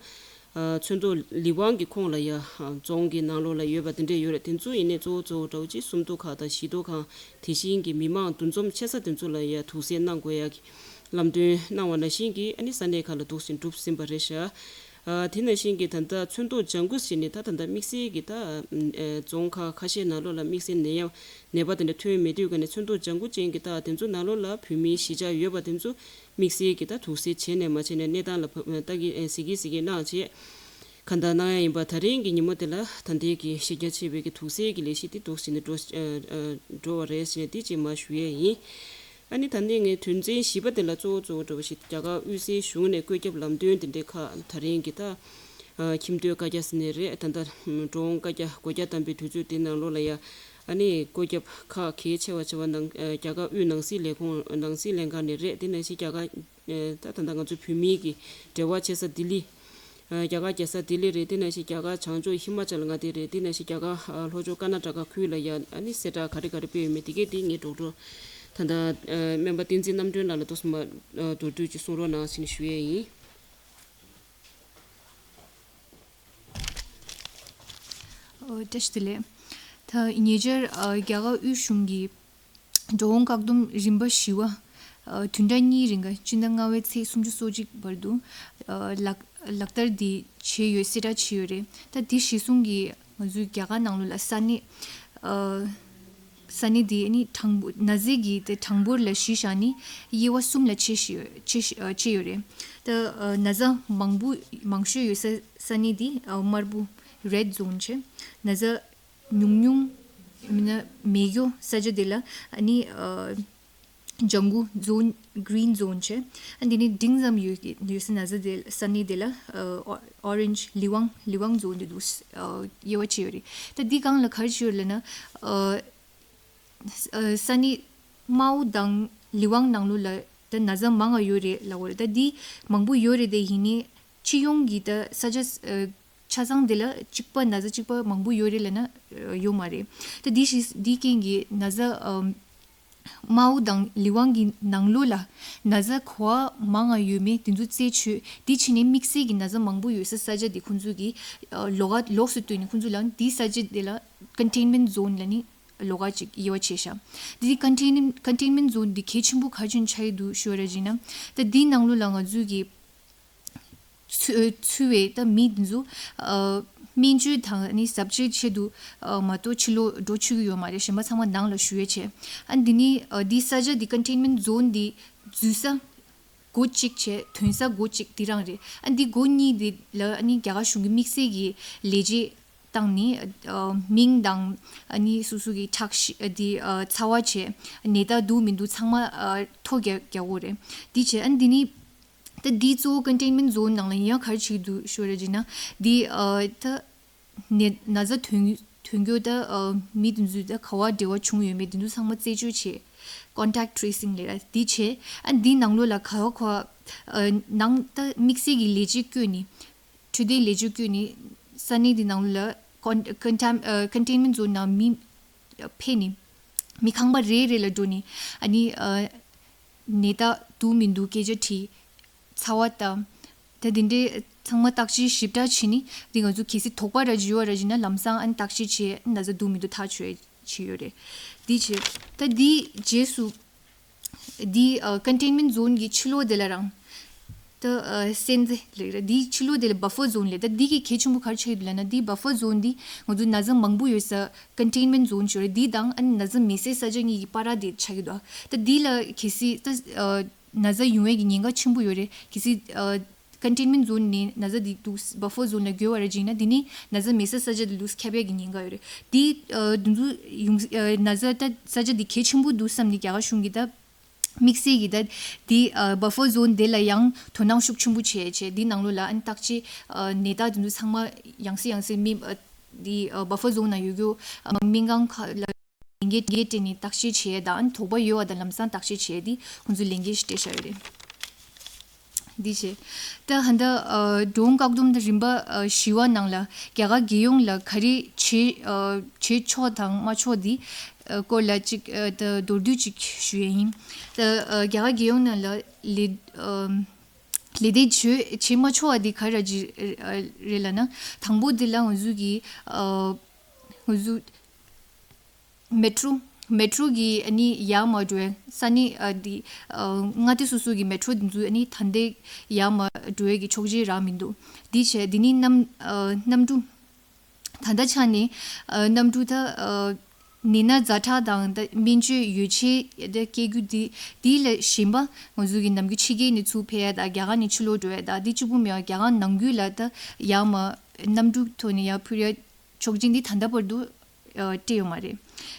ཨ་ཚོན་མདོག་ལི་ཝང་གི་ཁོངས་ལ་ཡ་ཨ་རྫོང་གི་ནང་ལོགས་ལ་ཡོད་པ་དེ་འདྲས་ཡོད་རེད། དེ་ཚོ་ཡིན་ནའི་གཙོ་བོ་གཙོ་བོ་འདྲ་བོ་ཅིག་སུམ་མདོ་ཁག་དང་བཞི་མདོ་ཁང་དེ་བཞིན་གྱི་མི་མང་འདུ་འཛོམས་ཆེ་ས་དེ་ཚོ་ལ་ཡ་དུག་སེལ་གནང་དགོས་ཡ་གི་ལམ་སྟོན་གནང་བ་ནང་བཞིན་གྱི་ཨ་ནི་ས་གནས་ཁག་ལ་འདུག་སེ་གྲུབ་ཟིན་པ་རེད་ཤག་ཨ་དེ་ནང་བཞིན་གྱི་ད་ལྟ་ཚོན་མདོག་ལྗང་གུ་ཟེར་ནས་ད་ད་ལྟ་དམིགས་བསལ་གྱི་ད་ཨ་རྫོང་ཁག་ཁ་ཤས་ནང་ལོགས་ལ་དམིགས་བསལ་ནད་ཡམས་ནད་པ་དེ་འདྲ་ཐོན་མེད་དུས་ཀ་ནས་ཚོན་མདོག་ལྗང་གུ་ཅན་གྱི་ད་དེ་ཚོ་ནང་ལོགས་ལ་བོད་མིའི་གཞིས་ཆགས་ཡོད་པ་དེ་ཚོ་དམིགས་བསལ་གྱི་ད་དུག་སེལ་བྱས་ནས་མ་བྱས་ནས་གནས་སྟངས་ལ་བབ་ལྟ་གི་ཨེ་གཟིགས་གི་གཟིགས་གི་གནང་བྱས། གང་ལྟར་གནང་ཡ་ཡིན་པ་ད་རིང་གི་ཉིན་མོ་དེ་ལ་ད་ལྟའི་གི་གཞི་རྒྱ་ཆེ་བའི་གི་དུག་སེལ་གྱི་ལས་གཞི་དེ་འདུག་སེ་ནས་འགྲོ་ཨ་ཨ་འགྲོ་བ་རེད་ཟེར་ནས་དེ་ཅིག་མར་ཞུ་ཡས་ཡིན། ཨ་ནི་ད་ནི་ངས་དོན་ཚན་བཞི་པ་དེ་ལ་གཙོ་བོ་གཙོ་བོ་འདྲ་བོ་ཞིག་རྒྱ་གར་དབུས་སའི་གཞུང་ནས་བཀོད་ཁྱབ་ལམ་སྟོན་དེ་འདྲའི་ཁག་ད་རིང་གི་ད་ཨ་ཁྱིམ་སྡོད་བཀའ་རྒྱ་ཟེར་ནས་རེད། ད་ལྟ་འགྲོ་འོང་བཀའ་རྒྱ་སྒོ་རྒྱ་བསྡམས་པའི་དུས་ཚོད་དེ་ནང་ལོགས་ལ་ཡ་ཨ་ནི་བཀོད་ཁྱབ་ཁག་གལ་ཆེ་བ་ཆེ་བ་ནང་ཨ་རྒྱ་གར་དབུས་ནང་སྲིད་ལས་ཁུངས་ནང་སྲིད་ལྷན་ཁང་ནས་རེད། དེ་ནང་བཞིན་རྒྱ་གར་ཨ་ད་ད་ལྟ་ང་ཚོ་བོད་མིའི་གི་འབྲེལ་བ་བྱེད་ས་ལྡི་ལི། ཨ་རྒྱ་གར་རྒྱལ་ས་ལྡི་ལི་རེད། དེ་ནང་བཞིན་རྒྱ་གར་བྱང་ཕྱོགས་ཧི་མ་ཅལ་མངའ་སྡེ་རེད། དེ་ནང་བཞིན་རྒྱ་གར་ཨ་ལྷོ་ཕྱོགས་ཀར་ན་ཊ་ཀ་ཁུལ་ལ་ཡ་ཨ་ནི་གསལ་བསྒྲགས་ག་རེ་ག་རེ་སྤེལ་ཡོད་མེད་དེ་གས་དེ་ངས་ཌོག་ཊར་ད་ལྟ་ཨ་སྨན་པ་བསྟན་འཛིན་རྣམ་གྲོལ་ལགས་ལ་ཏོག་ཙམ་མ་ཨ་མདོར་བསྡུས་ཅིག་གསུང་རོགས་གནང་ཟེར་ནས་ཞུ་ཡས་ཡིན། ཨོ་བཀྲ་ཤིས་བདེ་ལེགས། ད་ཉེ་ཆར་ཨ་རྒྱ་གར་དབུས་གཞུང་གིས་འགྲོ་འོང་བཀག་སྡོམ་རིམ་པ་བཞི་བ། ཨ་བདུན་ཕྲག་གཉིས་རིང་ག་སྤྱི་ཟླ་ལྔ་པའི་ཚེས་སུམ་ཅུ་སོ་གཅིག་བར་དུ། ཨ་ལག་ལག་བསྟར་འདི་བྱས་ཡོད་གསལ་བསྒྲགས་བྱས་ཡོད་རེད། ད་འདི་གཞིར་བཟུང་གིས་ང་ཚོའི་རྒྱ་གར་ནང་ལོགས་ལ་ས་གནས། ཨ་ས་གནས་འདི་ནི་གྲངས་འབོར་ན་ཚ་གི་དེ་གྲངས་འབོར་ལ་གཞི་བཞག་ནས་དབྱེ་བ་གསུམ་ལ་ཕྱེ་ཞིག་ཕྱེ་ཨ་ཕྱེ་ཡོད་རེད། ད་ཨ་ན་ཚ་མང་པོ་མང་ཤོས་ཡོད་ས་ས་གནས་འདི་ཨ་དམར་པོ་རེཌ་ཛོན་བྱས། ན་ཚ་ཉུང་ཉུང་མིན་ན་མེད་རྒྱུ་ས་ཆ་དེ་ལ་ཨ་ནི་ཨ་ལྗང་གུ་ཛོན་གྷི་རིན་ཛོན་བྱས། ཨ་འདི་ནི་འབྲིང་ཙམ་ཡོད་ཡོད་ས་ན་ཚ་དེ་ས་གནས་དེ་ལ་ཨ་ཨོ་རེན་ཇི་ལི་ཝང་ལི་ཝང་ཛོན་དེ་འདུག་ཨ་དབྱེ་བ་ཕྱེ་ཡོད་རེད། ད་འདི་སྒང་ལ་ག་རེ་བྱས་ཡོད་ལབ་ན་ཨ་ཨ་ས་གནས་དམར་པོ་དང་ལི་ཝང་ནང་ལོགས་ལ་ད་ན་ཚ་མང་ང་ཡོད་རེད་ལབ་པ་རེད། ད་འདི་མང་པོ་ཡོད་རེད་དེ་ཡིན་ནའི་སྤྱི་ཡོངས་ཀྱི་ད་ས་ཆ་ཨ་ཆ་ཚང་དེ་ལ་གཅིག་པ་ན་ཚ་གཅིག་པ་མང་པོ་ཡོད་རེད་ལབ་ན་ཨ་ཡོད་མ་རེད། ད་འདི་ཞིག་འདི་རྐྱེན་གྱིས་ན་ཚ་ཨམ་དམར་པོ་དང་ལི་ཝང་གི་ནང་ལོགས་ལ་ན་ཚ་ག་པར་མང་ང་ཡོད་མེད་དེ་ཚོ་རྩད་ཆོད། དེ་ཕྱིན་ནས་དམིགས་བསལ་གྱི་ན་ཚ་མང་པོ་ཡོད་ས་ས་ཆ་དེ་ཁོང་ཚོ་གིས་ཨ་ལོགས་ཀ་ལོགས་སུ་བཏོན་ནས་ཁོང་ཚོ་ལ་འདི་ས་ཆ་དེ་ལ་ཀོན་ཊེན་མེན་ཊི་ཛོན་ལབ་ནས་ལོགས་ཀ་ཅིག་དབྱེ་བ་ཕྱེ་ཤག་དེ་ཀོན་ཊེན་ཀོན་ཊེན་མེན་ཊི་ཛོན་འདི་གལ་ཆེན་པོ་ག་རེ་བྱས་ནས་ཆགས་ཀྱི་འདུག་ཞུ་བ་རེད་ཅེ་ན། ད་འདིའི་ནང་ལོགས་ལ་ང་ཚོས་ཀྱི་ཚུད་ཚུད་པའི་ད་མི་འདི་ཚོ་ཨ་སྨན་བཅོས་དང་ནི་གཟབ་བཅོས་ཆེད་དུ་ཨ་མ་གཏོགས་ཕྱི་ལོགས་འགྲོ་ཆོག་གི་ཡོད་མ་རེད། གཞན་པ་ཚང་མ་ནང་ལ་བཞུགས་ཡས་བྱས། ཨ་འདི་ནི་ཨ་འདི་ས་ཆ་འདི་ཀོན་ཊེན་མེན་ཊི་ཛོན་འདི་འཛུལ་ས་སྒོ་གཅིག་བྱས། ཐོན་ས་སྒོ་གཅིག་འདི་རང་རེད། ཨ་འདི་སྒོ་གཉིས་འདི་ལ་ཨ་ནི་རྒྱ་གར་གཞུང་གི་དམིགས་བསལ་གྱི་ལས་བྱེད་ བཏང་ནི་ཨ་མིང་དང་ཨ་ནི་སོ་སོ་གི་ཁྲག་ཤེད་ཨ་དེ་ཨ་ཚ་བ་བྱས་ནད་རྟགས་འདུག་མི་འདུག་ཚང་མ་ཨ་ཐོ་རྒྱག་རྒྱག་དགོས་རེད། དེ་བྱས་ཨ་ནི་དེ་ནི་ད་འདི་གཙོ་བོ་ཀོན་ཊེན་མེན་ཊི་ཛོན་ནང་ལ་ཡིན་ཡང་ག་རེ་བྱེད་ཀྱི་འདུག་ཞུ་ར་ཅིག་ན་འདི་ཨ་ད་ནད་ན་ཚ་ཐོན་ཐོན་རྒྱུ་ད་ཨ་མི་དེ་ཚོས་ད་ག་བ་འབྲེལ་བ་བྱུང་ཡོད་མེད་དེ་ཚོ་ཚང་མ་རྩད་གཅོད་བྱས། ཀོན་ཊེག་ཊི་ཊེ་སིང་ལབ་ར་འདི་བྱས། ཨ་འདི་ནང་ལོགས་ལ་ག་བ་ག་བ་ཨ་ནང་ད་དམིགས་བསལ་གྱི་ལས་བྱེད་བསྐོས་ནི་འཕྲོད་བསྟེན་ལས་བྱེད་བསྐོས་ནི་ས་གནས་འདི་ནང་ལོགས་ལ་ཀོན་ཀོན་ཊེན་ཨ་ཀོན་ཊེན་མེན་ཊི་ཛོན་ནང་མི་ཕེབས་ནི་མི་ཁང་པ་རེ་རེ་ལ་འགྲོ་ནི་ཨ་ནི་ཨ་ནད་རྟགས་འདུག་མི་འདུག་སྐད་ཆ་དྲིས། ཚ་བ་དང་། ད་དེ་འདྲའི་ཚང་མ་བརྟག་དཔྱད་ཞིབ་ཕྲ་བྱས་ནི་འདི་ང་ཚོ་གལ་སྲིད་དོགས་པ་ར་ཅིག་ཡོད་ར་ཅིག་ན་ལམ་སང་ཨ་ནི་བརྟག་དཔྱད་བྱས་ན་ཚ་འདུག་མི་འདུག་ཐག་ཆོད་བྱས་ཡོད་རེད། འདི་བྱས་ད་འདི་རྗེས་སུ་འདི་ཀོན་ཊེན་མེན་ཊི་ཛོན་གྱི་ཕྱི་ལོགས་དེ་ལ་རང་ད་སན་ཛེ་ལབ་ར་འདིའི་ཕྱི་ལོགས་དེ་ལ་བྷ་ཕར་ཛོན་ལབ། ད་འདི་གི་གལ་ཆེན་པོ་ག་རེ་ཆགས་ཀྱི་འདུག་ལབ་ན་འདི་བྷ་ཕར་ཛོན་འདི་ང་ཚོ་ན་ཚ་མང་པོ་ཡོད་ས་ཀོན་ཊེན་མེན་ཊི་ཛོན་ཅིག་ཡོད་རེད། འདི་དང་ཨ་ནི་ན་ཚ་མེད་སའི་ས་ཆ་གཉིས་ཀྱི་བར་དེ་ཆགས་ཀྱི་འདུག་ད་འདི་ལ་གལ་སྲིད་ད་ན་ཚ་ཡོང་བའི་གི་ཉེན་ཁ་ཆེན་པོ་ཡོད་རེད། གལ་སྲིད་ཀོན་ཊེན་མེན་ཊི་ཛོན་ནས་ན་ཚ་འདི་འདུག་བྷ་ཕར་ཛོན་ལ་འགྱུར་བ་རེད་ཅིག་ན་འདི་ནི་ན་ཚ་མེད་ས་ས་ཆ་འདི་འདུག་ཁྱབ་ཡ་གི་ཉེན་ཁ་ཡོད་རེད། འདི་འདི་ཚོ་ཡོང་ན་ཚ་ད་ས་ཆ་འདི་གལ་ཆེན་པོ་འདུག་བསམ་ནས་རྒྱ་གར་གཞུང་གིས་ད་དམིགས་བསལ་གྱི་ད་འདི་བྷ་ཕར་ཛོན་དེ་ལ་ཡང་དོ་སྣང་ཤུགས་ཆེན་པོ་བྱས་བྱས་འདི་ནང་ལོགས་ལ་ཨ་ནི་བརྟག་དཔྱད་ནད་རྟགས་འདི་ཚོ་ཚང་མ་ཡང་སེ་ཡང་སེ་མི་འདི་བྷ་ཕར་ཛོན་ནང་ཡོད་རྒྱུ་སྨན་ཁང་ཁག་ལ་ལས་འགན་སྤྲད་ནས་བརྟག་དཔྱད་བྱས་དང་དོགས་པ་ཡོད་པ་དང་ལམ་སང་བརྟག་དཔྱད་བྱས་ཏེ་ཁོང་ཚོས་ལས་འགན་ཞིག་སྤྲད་བཞག་ཡོད་རེད། འདི་བྱས། ད་ཧན་ད་ཨ་འགྲོ་འོང་བཀག་སྡོམ་དང་རིམ་པ་ཨ་བཞི་བ་ནང་ལ་རྒྱ་གར་རྒྱལ་ཡོངས་ལ་ག་རེ་བྱེད་ཨ་བྱེད་ཆོག་དང་མ་ཆོག་འདི་ཨ་སྐོར་ལ་ཅིག་ཨ་ད་མདོར་བསྡུས་ཅིག་ཞུ་ཡས་ཡིན། ད་ཨ་རྒྱ་གར་རྒྱལ་ཡོངས་ནང་ལ་ལས་ཨ་ལས་དེ་བྱེད་བྱེད་མ་ཆོག་པ་འདི་ག་རེ་རེད་ལབ་ན། དང་པོ་འདི་ལ་ང་ཚོ་གི་ཨ་ང་ཚོ་མེ་ཊོ་མེ་ཊོ་གི་ཨ་ནི་ཡར་མར་འགྲོ་བའི་ས་གནས་ཨ་འདི་ཨ་མངའ་སྡེ་སོ་སོ་གི་མེ་ཊོ་འདི་ཚོ་ཨ་ནི་ད་ལྟའི་ཡར་མར་འགྲོ་བའི་གི་ཆོག་མཆན་རག་མི་འདུག་འདི་བྱས་འདི་ནི་གནམ་ཨ་གནམ་གྲུ་ད་ལྟ་ཆ་ནས་ཨ་གནམ་གྲུ་ད་ཨ་ནད་མནར་ཛ་དྲག་དང་ད་སྨན་བཅོས་ཡོ་བྱད་ད་སྐྱེལ་རྒྱུ་འདི་འདི་ལས་གཞན་པ་ང་ཚོ་གི་ནམ་རྒྱུན་ཕྱི་རྒྱལ་ནས་ཚུར་ཕེབས་ཡ་ད་རྒྱ་གར་ནས་ཕྱི་ལོགས་འགྲོ་ཡ་ད་འདི་གཅིག་པུ་མེད་པ་རྒྱ་གར་ནང་ཁུལ་ལ་ད་ཡར་མར་གནམ་གྲུ་ཐོག་ནས་ཡར་འཕུར་ཡ་ཆོག་མཆན་འདི་ད་ལྟ་བར་དུ་ཨ་སྤྲད་ཡོད་མ་རེད།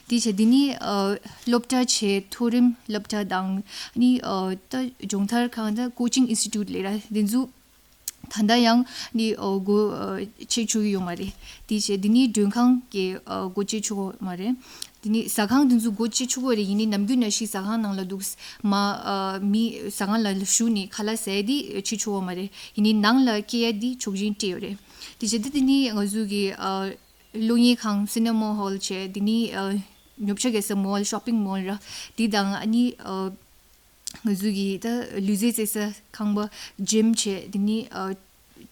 དེ་བྱས་འདི་ནི་ཨ་སློབ་གྲྭ་བྱས་མཐོ་རིམ་སློབ་གྲྭ་དང་ནི་ཨ་ད་སྦྱོང་བརྡར་ཁང་ད་ཀོ་ཅིང་ཨིན་སི་ཊི་ཊུཊ་ལབ་ར་འདི་ཚོ་ད་ལྟ་ཡང་ནི་ཨ་སྒོ་ཨ་ཕྱེ་ཆོག་གི་ཡོད་མ་རེད། དེ་བྱས་འདི་ནི་མགྲོན་ཁང་གི་ཨ་སྒོ་ཕྱེ་ཆོག་གི་མ་རེད། འདི་ནི་ཟ་ཁང་འདི་ཚོ་སྒོ་ཕྱེ་ཆོག་གི་རེད། ཡིན་ནའི་ནམ་རྒྱུན་ནང་བཞིན་ཟ་ཁང་ནང་ལ་འདུག་མ་ཨ་མི་ཟ་ཁང་ལ་བཞུགས་ནས་ཁ་ལག་ཟ་ཡ་འདི་ཕྱེ་ཆོག་གི་མ་རེད། ཡིན་ནའི་ནང་ལ་སྐྱེལ་ཡ་འདི་ཆོག་མཆན་སྤྲད་ཡོད་རེད། དེ་བྱས་འདི་འདི་ནི་ང་ཚོ་གི་ཨ་གློག་བརྙན་ཁང་སི་ནེ་མ་ཧོལ་བྱས་འདི་ནི་ཨ་ཉོ་ཆ་གི་ས་མོལ་ཤོ་པིང་མོལ་ར་འདི་དང་ཨ་ནི་ཨ་ང་ཚོ་གི་ད་ལུས་རྩལ་རྩེད་ས་ཁང་པ་ཇིམ་བྱས་འདི་ནི་ཨ་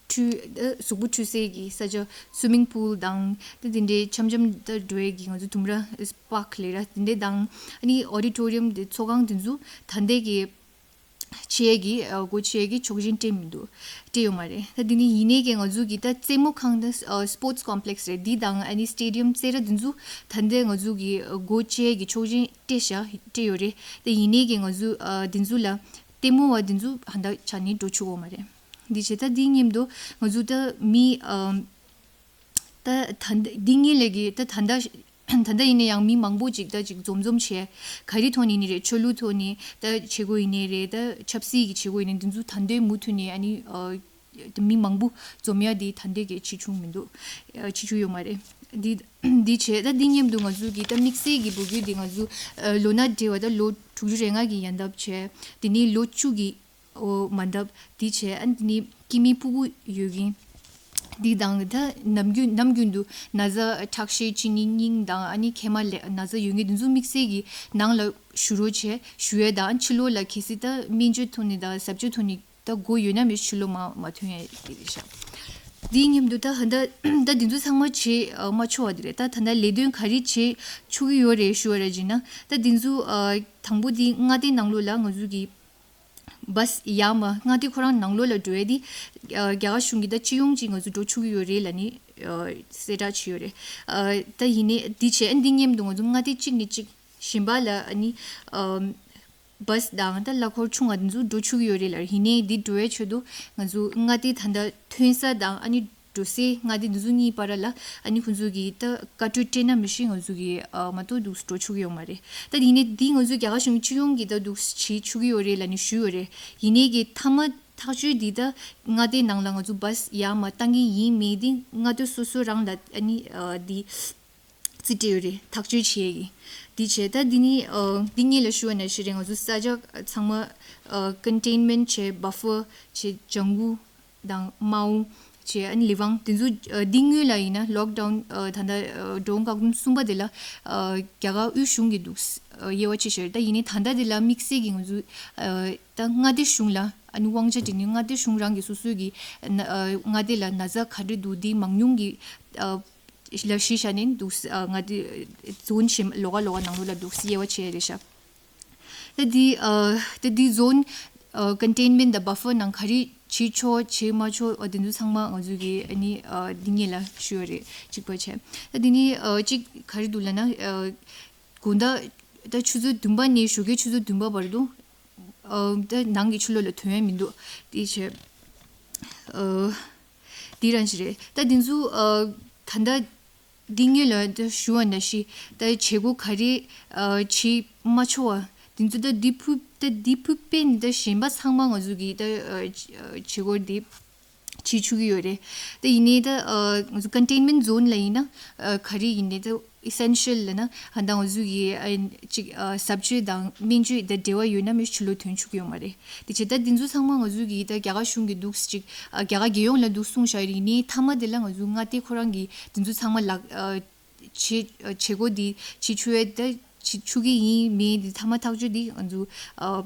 འཁྲུ་ཨ་གཟུགས་པོ་འཁྲུ་སའི་གི་ས་ཆ་སུའི་མིང་པུལ་དང་ད་འདི་འདྲའི་འཆམ་འཆམ་ད་འགྲོ་ཡས་གི་ང་ཚོ་ལྡུམ་ར་པཱག་ལབ་ར་འདི་འདྲའི་དང་ཨ་ནི་ཨོ་ཌི་ཊོ་རི་ཡམ་འདི་ཚོགས་ཁང་འདི་ཚོ་ད་ལྟའི་གི་ཆེ་གི་ཨ་སྒོ་ཕྱེ་གི་ཆོག་མཆན་སྤྲད་མི་འདུག་སྤྲད་ཡོད་མ་རེད། ད་འདི་ནི་ཡིན་ནའི་གི་ང་ཚོ་གི་ད་རྩེད་མོ་ཁང་ད་ཨ་སི་པོར་ཊི་སི་ཀོམ་པི་ལེག་སི་རེད། འདི་དང་ཨ་ནི་སི་ཊེ་ཌི་ཡམ་རྩེད་ར་འདི་ཚོ་ད་ལྟའི་ང་ཚོ་གི་ཨ་སྒོ་ཕྱེ་གི་ཆོག་མཆན་སྤྲད་ཤག་སྤྲད་ཡོད་རེད། ད་ཡིན་ནའི་གི་ང་ཚོ་ཨ་འདི་ཚོ་ལ་ལྟད་མོ་བ་འདི་ཚོ་ཧ་ད་ཆ་ནས་འགྲོ་ཆོག་གི་མ་རེད། འདི་བྱས་ད་འདི་མཉམ་དུ་ང་ཚོ་ད་མི་ཨ་ད་ད་འདི་ངའི་ལས་ཀྱི་ད་ད་ད་ད་ལྟ་ཡིན་ན་ཡང་མི་མང་པོ་ཅིག་ད་ཅིག་འཛོམས་འཛོམས་བྱས། ག་རེ་ཐོག་ནས་ཡིན་ནའི་རེད། ཆོས་ལུགས་ཐོག་ནས་ད་བྱེད་སྒོ་ཡིན་ནའི་རེད། ད་ཆབ་སྲིད་ཀྱི་བྱེད་སྒོ་ཡིན་ནའི་འདི་ཚོ་ད་ལྟའི་མུ་མཐུད་ནས་ཨ་ནི་ཨ་མི་མང་པོ་འཛོམས་ཡ་འདི་ད་ལྟའི་གི་བྱེད་བཅུག་མི་འདུག་ཨ་བྱེད་བཅུག་ཡོད་མ་རེད། འདི་འདི་བྱས་ད་འདི་མཉམ་དུ་ང་ཚོ་གི་ད་དམིགས་བསལ་གྱི་འབོད་སྐུལ་འདི་ང་ཚོ་ཨ་ལོ་ན་བགྲེས་པ་ད་ལོ་དྲུག་ཅུ་རེ་ལྔ་གི་ཡན་འདབ་བྱས། དེ་ནས་ལོ་བཅུ་གི་འོ་མ་འདབ་འདི་བྱས། ཨ་ནི་དེ་ནི་སྐྱེ་དམན་ཕྲུ་གུ་ཡོད་མཁན་འདི་དང་ད་ནམ་རྒྱུན་ནམ་རྒྱུན་དུ་ན་ཚ་ཁྲག་ཤེད་གཅིན་སྙི་སྙིང་དང་ཨ་ནི་མཁལ་མ་ལ་ན་ཚ་ཡོད་མཁན་འདི་ཚོ་དམིགས་བསལ་གྱི་ནང་ལ་བཞུགས་རོགས་བྱས་ཞུ་ཡས་དང་། ཕྱི་ལོགས་ལ་གལ་སྲིད་ད་སྨན་བཅོས་ཐོག་ནས་དང་ཟབ་སྤྱོད་ཐོག་ནས་ད་སྒོ་ཡོད་ན་མེད་ཕྱི་ལོགས་མ་མ་ཐོན་ཡས་ཀྱི་རེད་ཤག་འདིའི་མཉམ་དུ་ད་ཧ་ད་ད་འདི་ཚོ་ཚང་མ་བྱེད་མ་ཆོག་པ་དེ་རེད། ད་ད་ལྟ་ལས་དོན་ག་རེ་བྱེད་ཆོག་གི་ཡོད་རེད་ཞུ་བ་རེད་ཅེ་ན། ད་འདི་ཚོ་དང་པོ་འདི་མངའ་སྡེ་ནང་ལོགས་ལ་ང་ཚོ་གི་བྷ་སི་ཡར་མར་མངའ་སྡེ་ཁོ་རང་ནང་ལོགས་ལ་འགྲོ་ཡས་འདི་རྒྱ་གར་གཞུང་གིས་ད་སྤྱི་ཡོངས་ཀྱིས་ང་ཚོ་འགྲོ་ཆོག་གི་ཡོད་རེད་ལབ་ནི་གསལ་བསྒྲགས་བྱས་ཡོད་རེད། ད་ཡིན་ནའི་འདི་བྱས་ཨ་འདི་མཉམ་དུ་ང་ཚོ་མངའ་སྡེ་གཅིག་ནས་གཅིག་གཞན་པ་ལ་ཨ་ནི་བྷ་སི་དང་ད་གླ་འཁོར་ཆུང་བ་འདི་ཚོ་འགྲོ་ཆོག་གི་ཡོད་རེད་ལབ། ཡིན་ནའི་འདི་འགྲོ་བའི་ཆེད་དུ་ང་ཚོ་མངའ་སྡེ་ད་ལྟ་ཐོན་ས་དང་ཨ་ནི་ འགྲོ་སའི་མངའ་སྡེ་འདི་ཚོ་གཉིས་བར་ལ་ཨ་ནི་ཁོང་ཚོ་གིས་ད་བཀའ་འཁྲོལ་སྤྲད་ན་མི་ཤེས། ང་ཚོ་གིས་ཨ་མ་གཏོགས་འདུག་འགྲོ་ཆོག་གི་ཡོད་མ་རེད། ད་དེ་ནས་འདི་ང་ཚོའི་རྒྱ་གར་གཞུང་སྤྱི་ཡོངས་ཀྱིས་ད་འདུག་བྱེད་ཆོག་གི་ཡོད་རེད་ལབ་ནས་ཞུས་ཡོད་རེད། ཡིན་ནའི་གི་མཐའ་མ་ཐག་གཅོད་འདི་ད་མངའ་སྡེའི་ནང་ལ་ང་ཚོ་བཱས་ཡར་མར་བཏང་གི་ཡིན་མིན་འདི་མངའ་སྡེ་སོ་སོ་རང་ལ་ཨ་ནི་ཨ་འདི་རྩིས་སྤྲད་ཡོད་རེད། ཐག་གཅོད་བྱེད་ཡས་ཀྱི། འདི་བྱས་ད་འདི་ནི་ཨ་འདི་གཉིས་ལ་ཞུ་བ་ནང་བཞིན་རེད། ང་ཚོ་ས་ཆ་ཚང་མ་ཨ་ཀོན་ཊེན་མེན་ཊི་བྱས། བྷ་ཕར་བྱས། ལྗང་གུ་དང་དམར་པོ་བྱས། ཨ་ནི་ལི་ཝང་། དེ་ཚོ་ཨ་འདི་སྔོན་ལ་ཡིན་ན་ལོག་ཌའུན་ཨ་ད་ལྟ་ཨ་འགྲོ་འོང་བཀག་སྡོམ་གསུམ་པ་དེ་ལ་ཨ་རྒྱ་གར་དབུས་གཞུང་གིས་འདུག་ཨ་དབྱེ་བ་ཕྱེ་བཞག་རེད། ད་ཡིན་ནའི་ད་ལྟ་དེ་ལ་དམིགས་བསལ་གྱི་ང་ཚོ་ཨ་ད་མངའ་སྡེ་གཞུང་ལ་ཨ་ནི་དབང་ཆ་སྤྲད་ནས་མངའ་སྡེ་གཞུང་རང་གིས་སོ་སོའི་གི་ཨ་མངའ་སྡེ་ལ་ན་ཚ་ག་འདྲ་འདུག་འདི་མང་ཉུང་གི་ཨ་ལ་གཞི་བཞག་ནས་འདུག་ཨ་མངའ་སྡེ་ཛོན་གཞན་ལོགས་ཀ་ལོགས་ཀ་ནང་ལོགས་ལ་འདུག་དབྱེ་བ་ཕྱེ་ཡ་རེད་ཤག་ད་འདི་ཨ་ད་འདི་ཛོན་ཨ་ཀོན་ཊེན་མེན་ཊི་དང་བྷ་ཕར་ནང་ག་རེ་བྱེད་ཆོག་བྱེད་མ་ཆོག་ཨ་དེ་ཚོ་ཚང་མ་ང་ཚོ་གི་ཨ་ནི་ཨ་འདི་གཉིས་ལ་ཞུ་ཡ་རེད། གཅིག་པ་བྱས། ད་འདི་ནི་ཨ་གཅིག་ག་རེ་འདུག་ལབ་ན་ཨ་དགོང་དག་ད་ཆུ་ཚོད་བདུན་པ་ནས་ཞོགས་ཀའི་ཆུ་ཚོད་བདུན་པ་བར་དུ་ཨ་ད་ནང་གི་ཕྱི་ལོགས་ལ་ཐོན་ཡ་མི་འདུག་དེ་བྱས་ཨ་དེ་རང་ཞིག་རེད། ད་དེ་ཚོ་ཨ་ད་ལྟ་འདི་སྔོན་ལ་ད་ཞུ་བ་ནང་བཞིན་ད་བྱེད་སྒོ་ག་རེ་ཨ་བྱེད་མ་ཆོག་པ་དེ་ཚོ་ད་འདི་ཕུད་ད་འདི་ཕུད་པས་ནི་ད་གཞན་པ་ཚང་མ་ང་ཚོ་གིས་ད་ཨ་བྱེད་སྒོ་འདི་བྱེད་ཆོག་གི་ཡོད་རེད། ད་ཡིན་ནའི་ད་ཨ་ང་ཚོ་ཀོན་ཊེན་མེན་ཊི་ཛོན་ལ་ཡིན་ན་ཨ་ག་རེ་ཡིན་ནའི་ད་ཨི་སེན་ཤལ་ལབ་ན་ཨ་ད་ང་ཚོ་གི་ཨ་ཅིག་ཨ་ཟབ་སྤྱོད་དང་སྨན་བཅོས་དང་འབྲེལ་བ་ཡོད་ན་མི་ཕྱི་ལོགས་ཐོན་ཆོག་གི་ཡོད་མ་རེད། དེ་བྱས་ད་དེ་ཚོ་ཚང་མ་ང་ཚོ་གི་ད་རྒྱ་གར་གཞུང་གི་འདུག་ཅིག་ཨ་རྒྱ་གར་རྒྱལ་ཡོངས་ལ་འདུག་གསུངས་བཞག་ཡིན་ནའི་མཐའ་མ་དེ་ལ་ང་ཚོ་མངའ་སྡེ་ཁོ་རང་གི་དེ་ཚོ་ཚང་མ་ལག་ཨ་བྱེད་བྱེད་སྒོ་འདི་བྱེད་ཆོག་ཡས་ད་བྱེད་ཆོག་གི་ཡིན་མིན་འདི་མཐའ་མ་ཐག་གཅོད་འདི་ང་ཚོ་ཨ་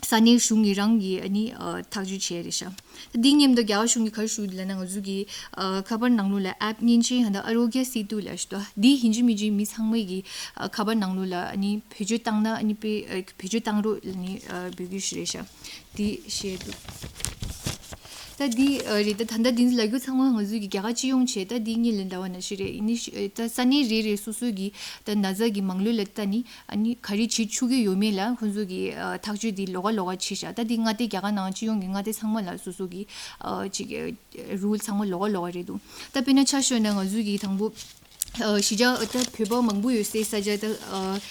ས་གནས་གཞུང་གི་རང་གི་ཨ་ནི་ཨ་ཐག་གཅོད་བྱས་རེད་ཤག་འདི་མཉམ་དུ་རྒྱ་གར་གཞུང་གིས་ག་རེ་ཞུ་ལབ་ན་ང་ཚོ་གི་ཨ་ཁ་པར་ནང་ལོགས་ལ་ཨེབ་མཉེན་ཆས་ཧ་ད་ཨ་རོ་གྱ་སེ་ཏུ་ལབ་ཞུ་དོ། འདི་ཡིན་གཅིག་མིན་གཅིག་མི་ཚང་མའི་གི་ཨ་ཁ་པར་ནང་ལོགས་ལ་ཨ་ནི་བེད་སྤྱོད་བཏང་ན་ཨ་ནི་དཔེ་ཨ་བེད་སྤྱོད་བཏང་རོགས་ལབ་ནི་ཨ་འབོད་སྐུལ་ཞུ་རེད་ཤག་འདི་བཤད་འདུག་ད་འདི་ཨ་རེད། ད་ད་ལྟ་འདི་ལབ་རྒྱུ་ཚང་མ་ང་ཚོའི་གི་རྒྱ་གར་སྤྱི་ཡོངས་བྱས། ད་འདི་གཉིས་ལས་འདའ་བ་ནང་བཞིན་རེད། ཡིན་ནི་ཤི་ཨ་ད་ས་གནས་རེ་རེ་སོ་སོའི་གི་ད་ན་ཚ་གི་མང་ལོས་ལ་ལྟ་ནི་ཨ་ནི་ག་རེ་བྱེད་ཆོག་གི་ཡོད་མེད་ལ་ཁོང་ཚོ་གི་ཨ་ཐག་གཅོད་འདི་ལོགས་ཀ་ལོགས་ཀ་བྱས་ཤག་ད་འདི་མངའ་སྡེ་རྒྱ་གར་ནང་སྤྱི་ཡོངས་ཀྱི་མངའ་སྡེ་ཚང་མ་ལ་སོ་སོ་གི་ཨ་ཅིག་ཨ་རུལ་ཚང་མ་ལོགས་ཀ་ལོགས་ཀ་རེད་འདུག་ད་དཔེར་ན་ཆ་བཞག་ན་ང་ཚོའི་གི་དང་པོ་ཨ་གཞིས་ཆགས་ད་བོད་པ་མང་པོ་ཡོད་སའི་ས་ཆ་ད་ཨ་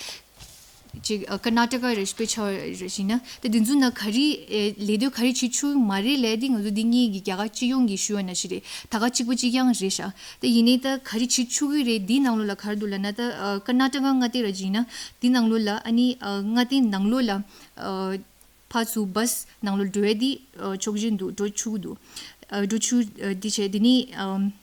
ཅིག་ཨ་ཀར་ནཱ་ཊ་ཀ་རེ་དཔེ་ཆ་རེ་བཞིན་ན་ད་དེ་ཚོ་ན་ག་རེ་ཨེ་ལས་དོན་ག་རེ་བྱེད་ཆོག་མ་རེད་ལབ་དེ་ང་ཚོ་འདི་གཉིས་ཀྱི་རྒྱ་གར་སྤྱི་ཡོངས་ཀྱི་ཞུ་བ་ནང་བཞིན་རེད། ད་ག་གཅིག་པ་གཅིག་རྐྱང་རེད་ཤག་ད་ཡིན་ནའི་ད་ག་རེ་བྱེད་ཆོག་གི་རེད། འདིའི་ནང་ལོགས་ལ་ག་རེ་འདུག་ལབ་ན་ད་ཨ་ཀར་ནཱ་ཊ་ཀ་མངའ་སྡེ་ར་བྱིན་ན་འདི་ནང་ལོགས་ལ་ཨ་ནི་ཨ་མངའ་སྡེ་ནང་ལོགས་ལ་ཨ་ཕར་ཚུར་བཱས་ནང་ལོགས་འགྲོ་ཡ་འདི་ཨ་ཆོག་མཆན་འདུག་འགྲོ་ཆོག་གི་འདུག་ཨ་འགྲོ་ཆོག་ཨ་འདི་བྱས་འདི་ནི་ཨ།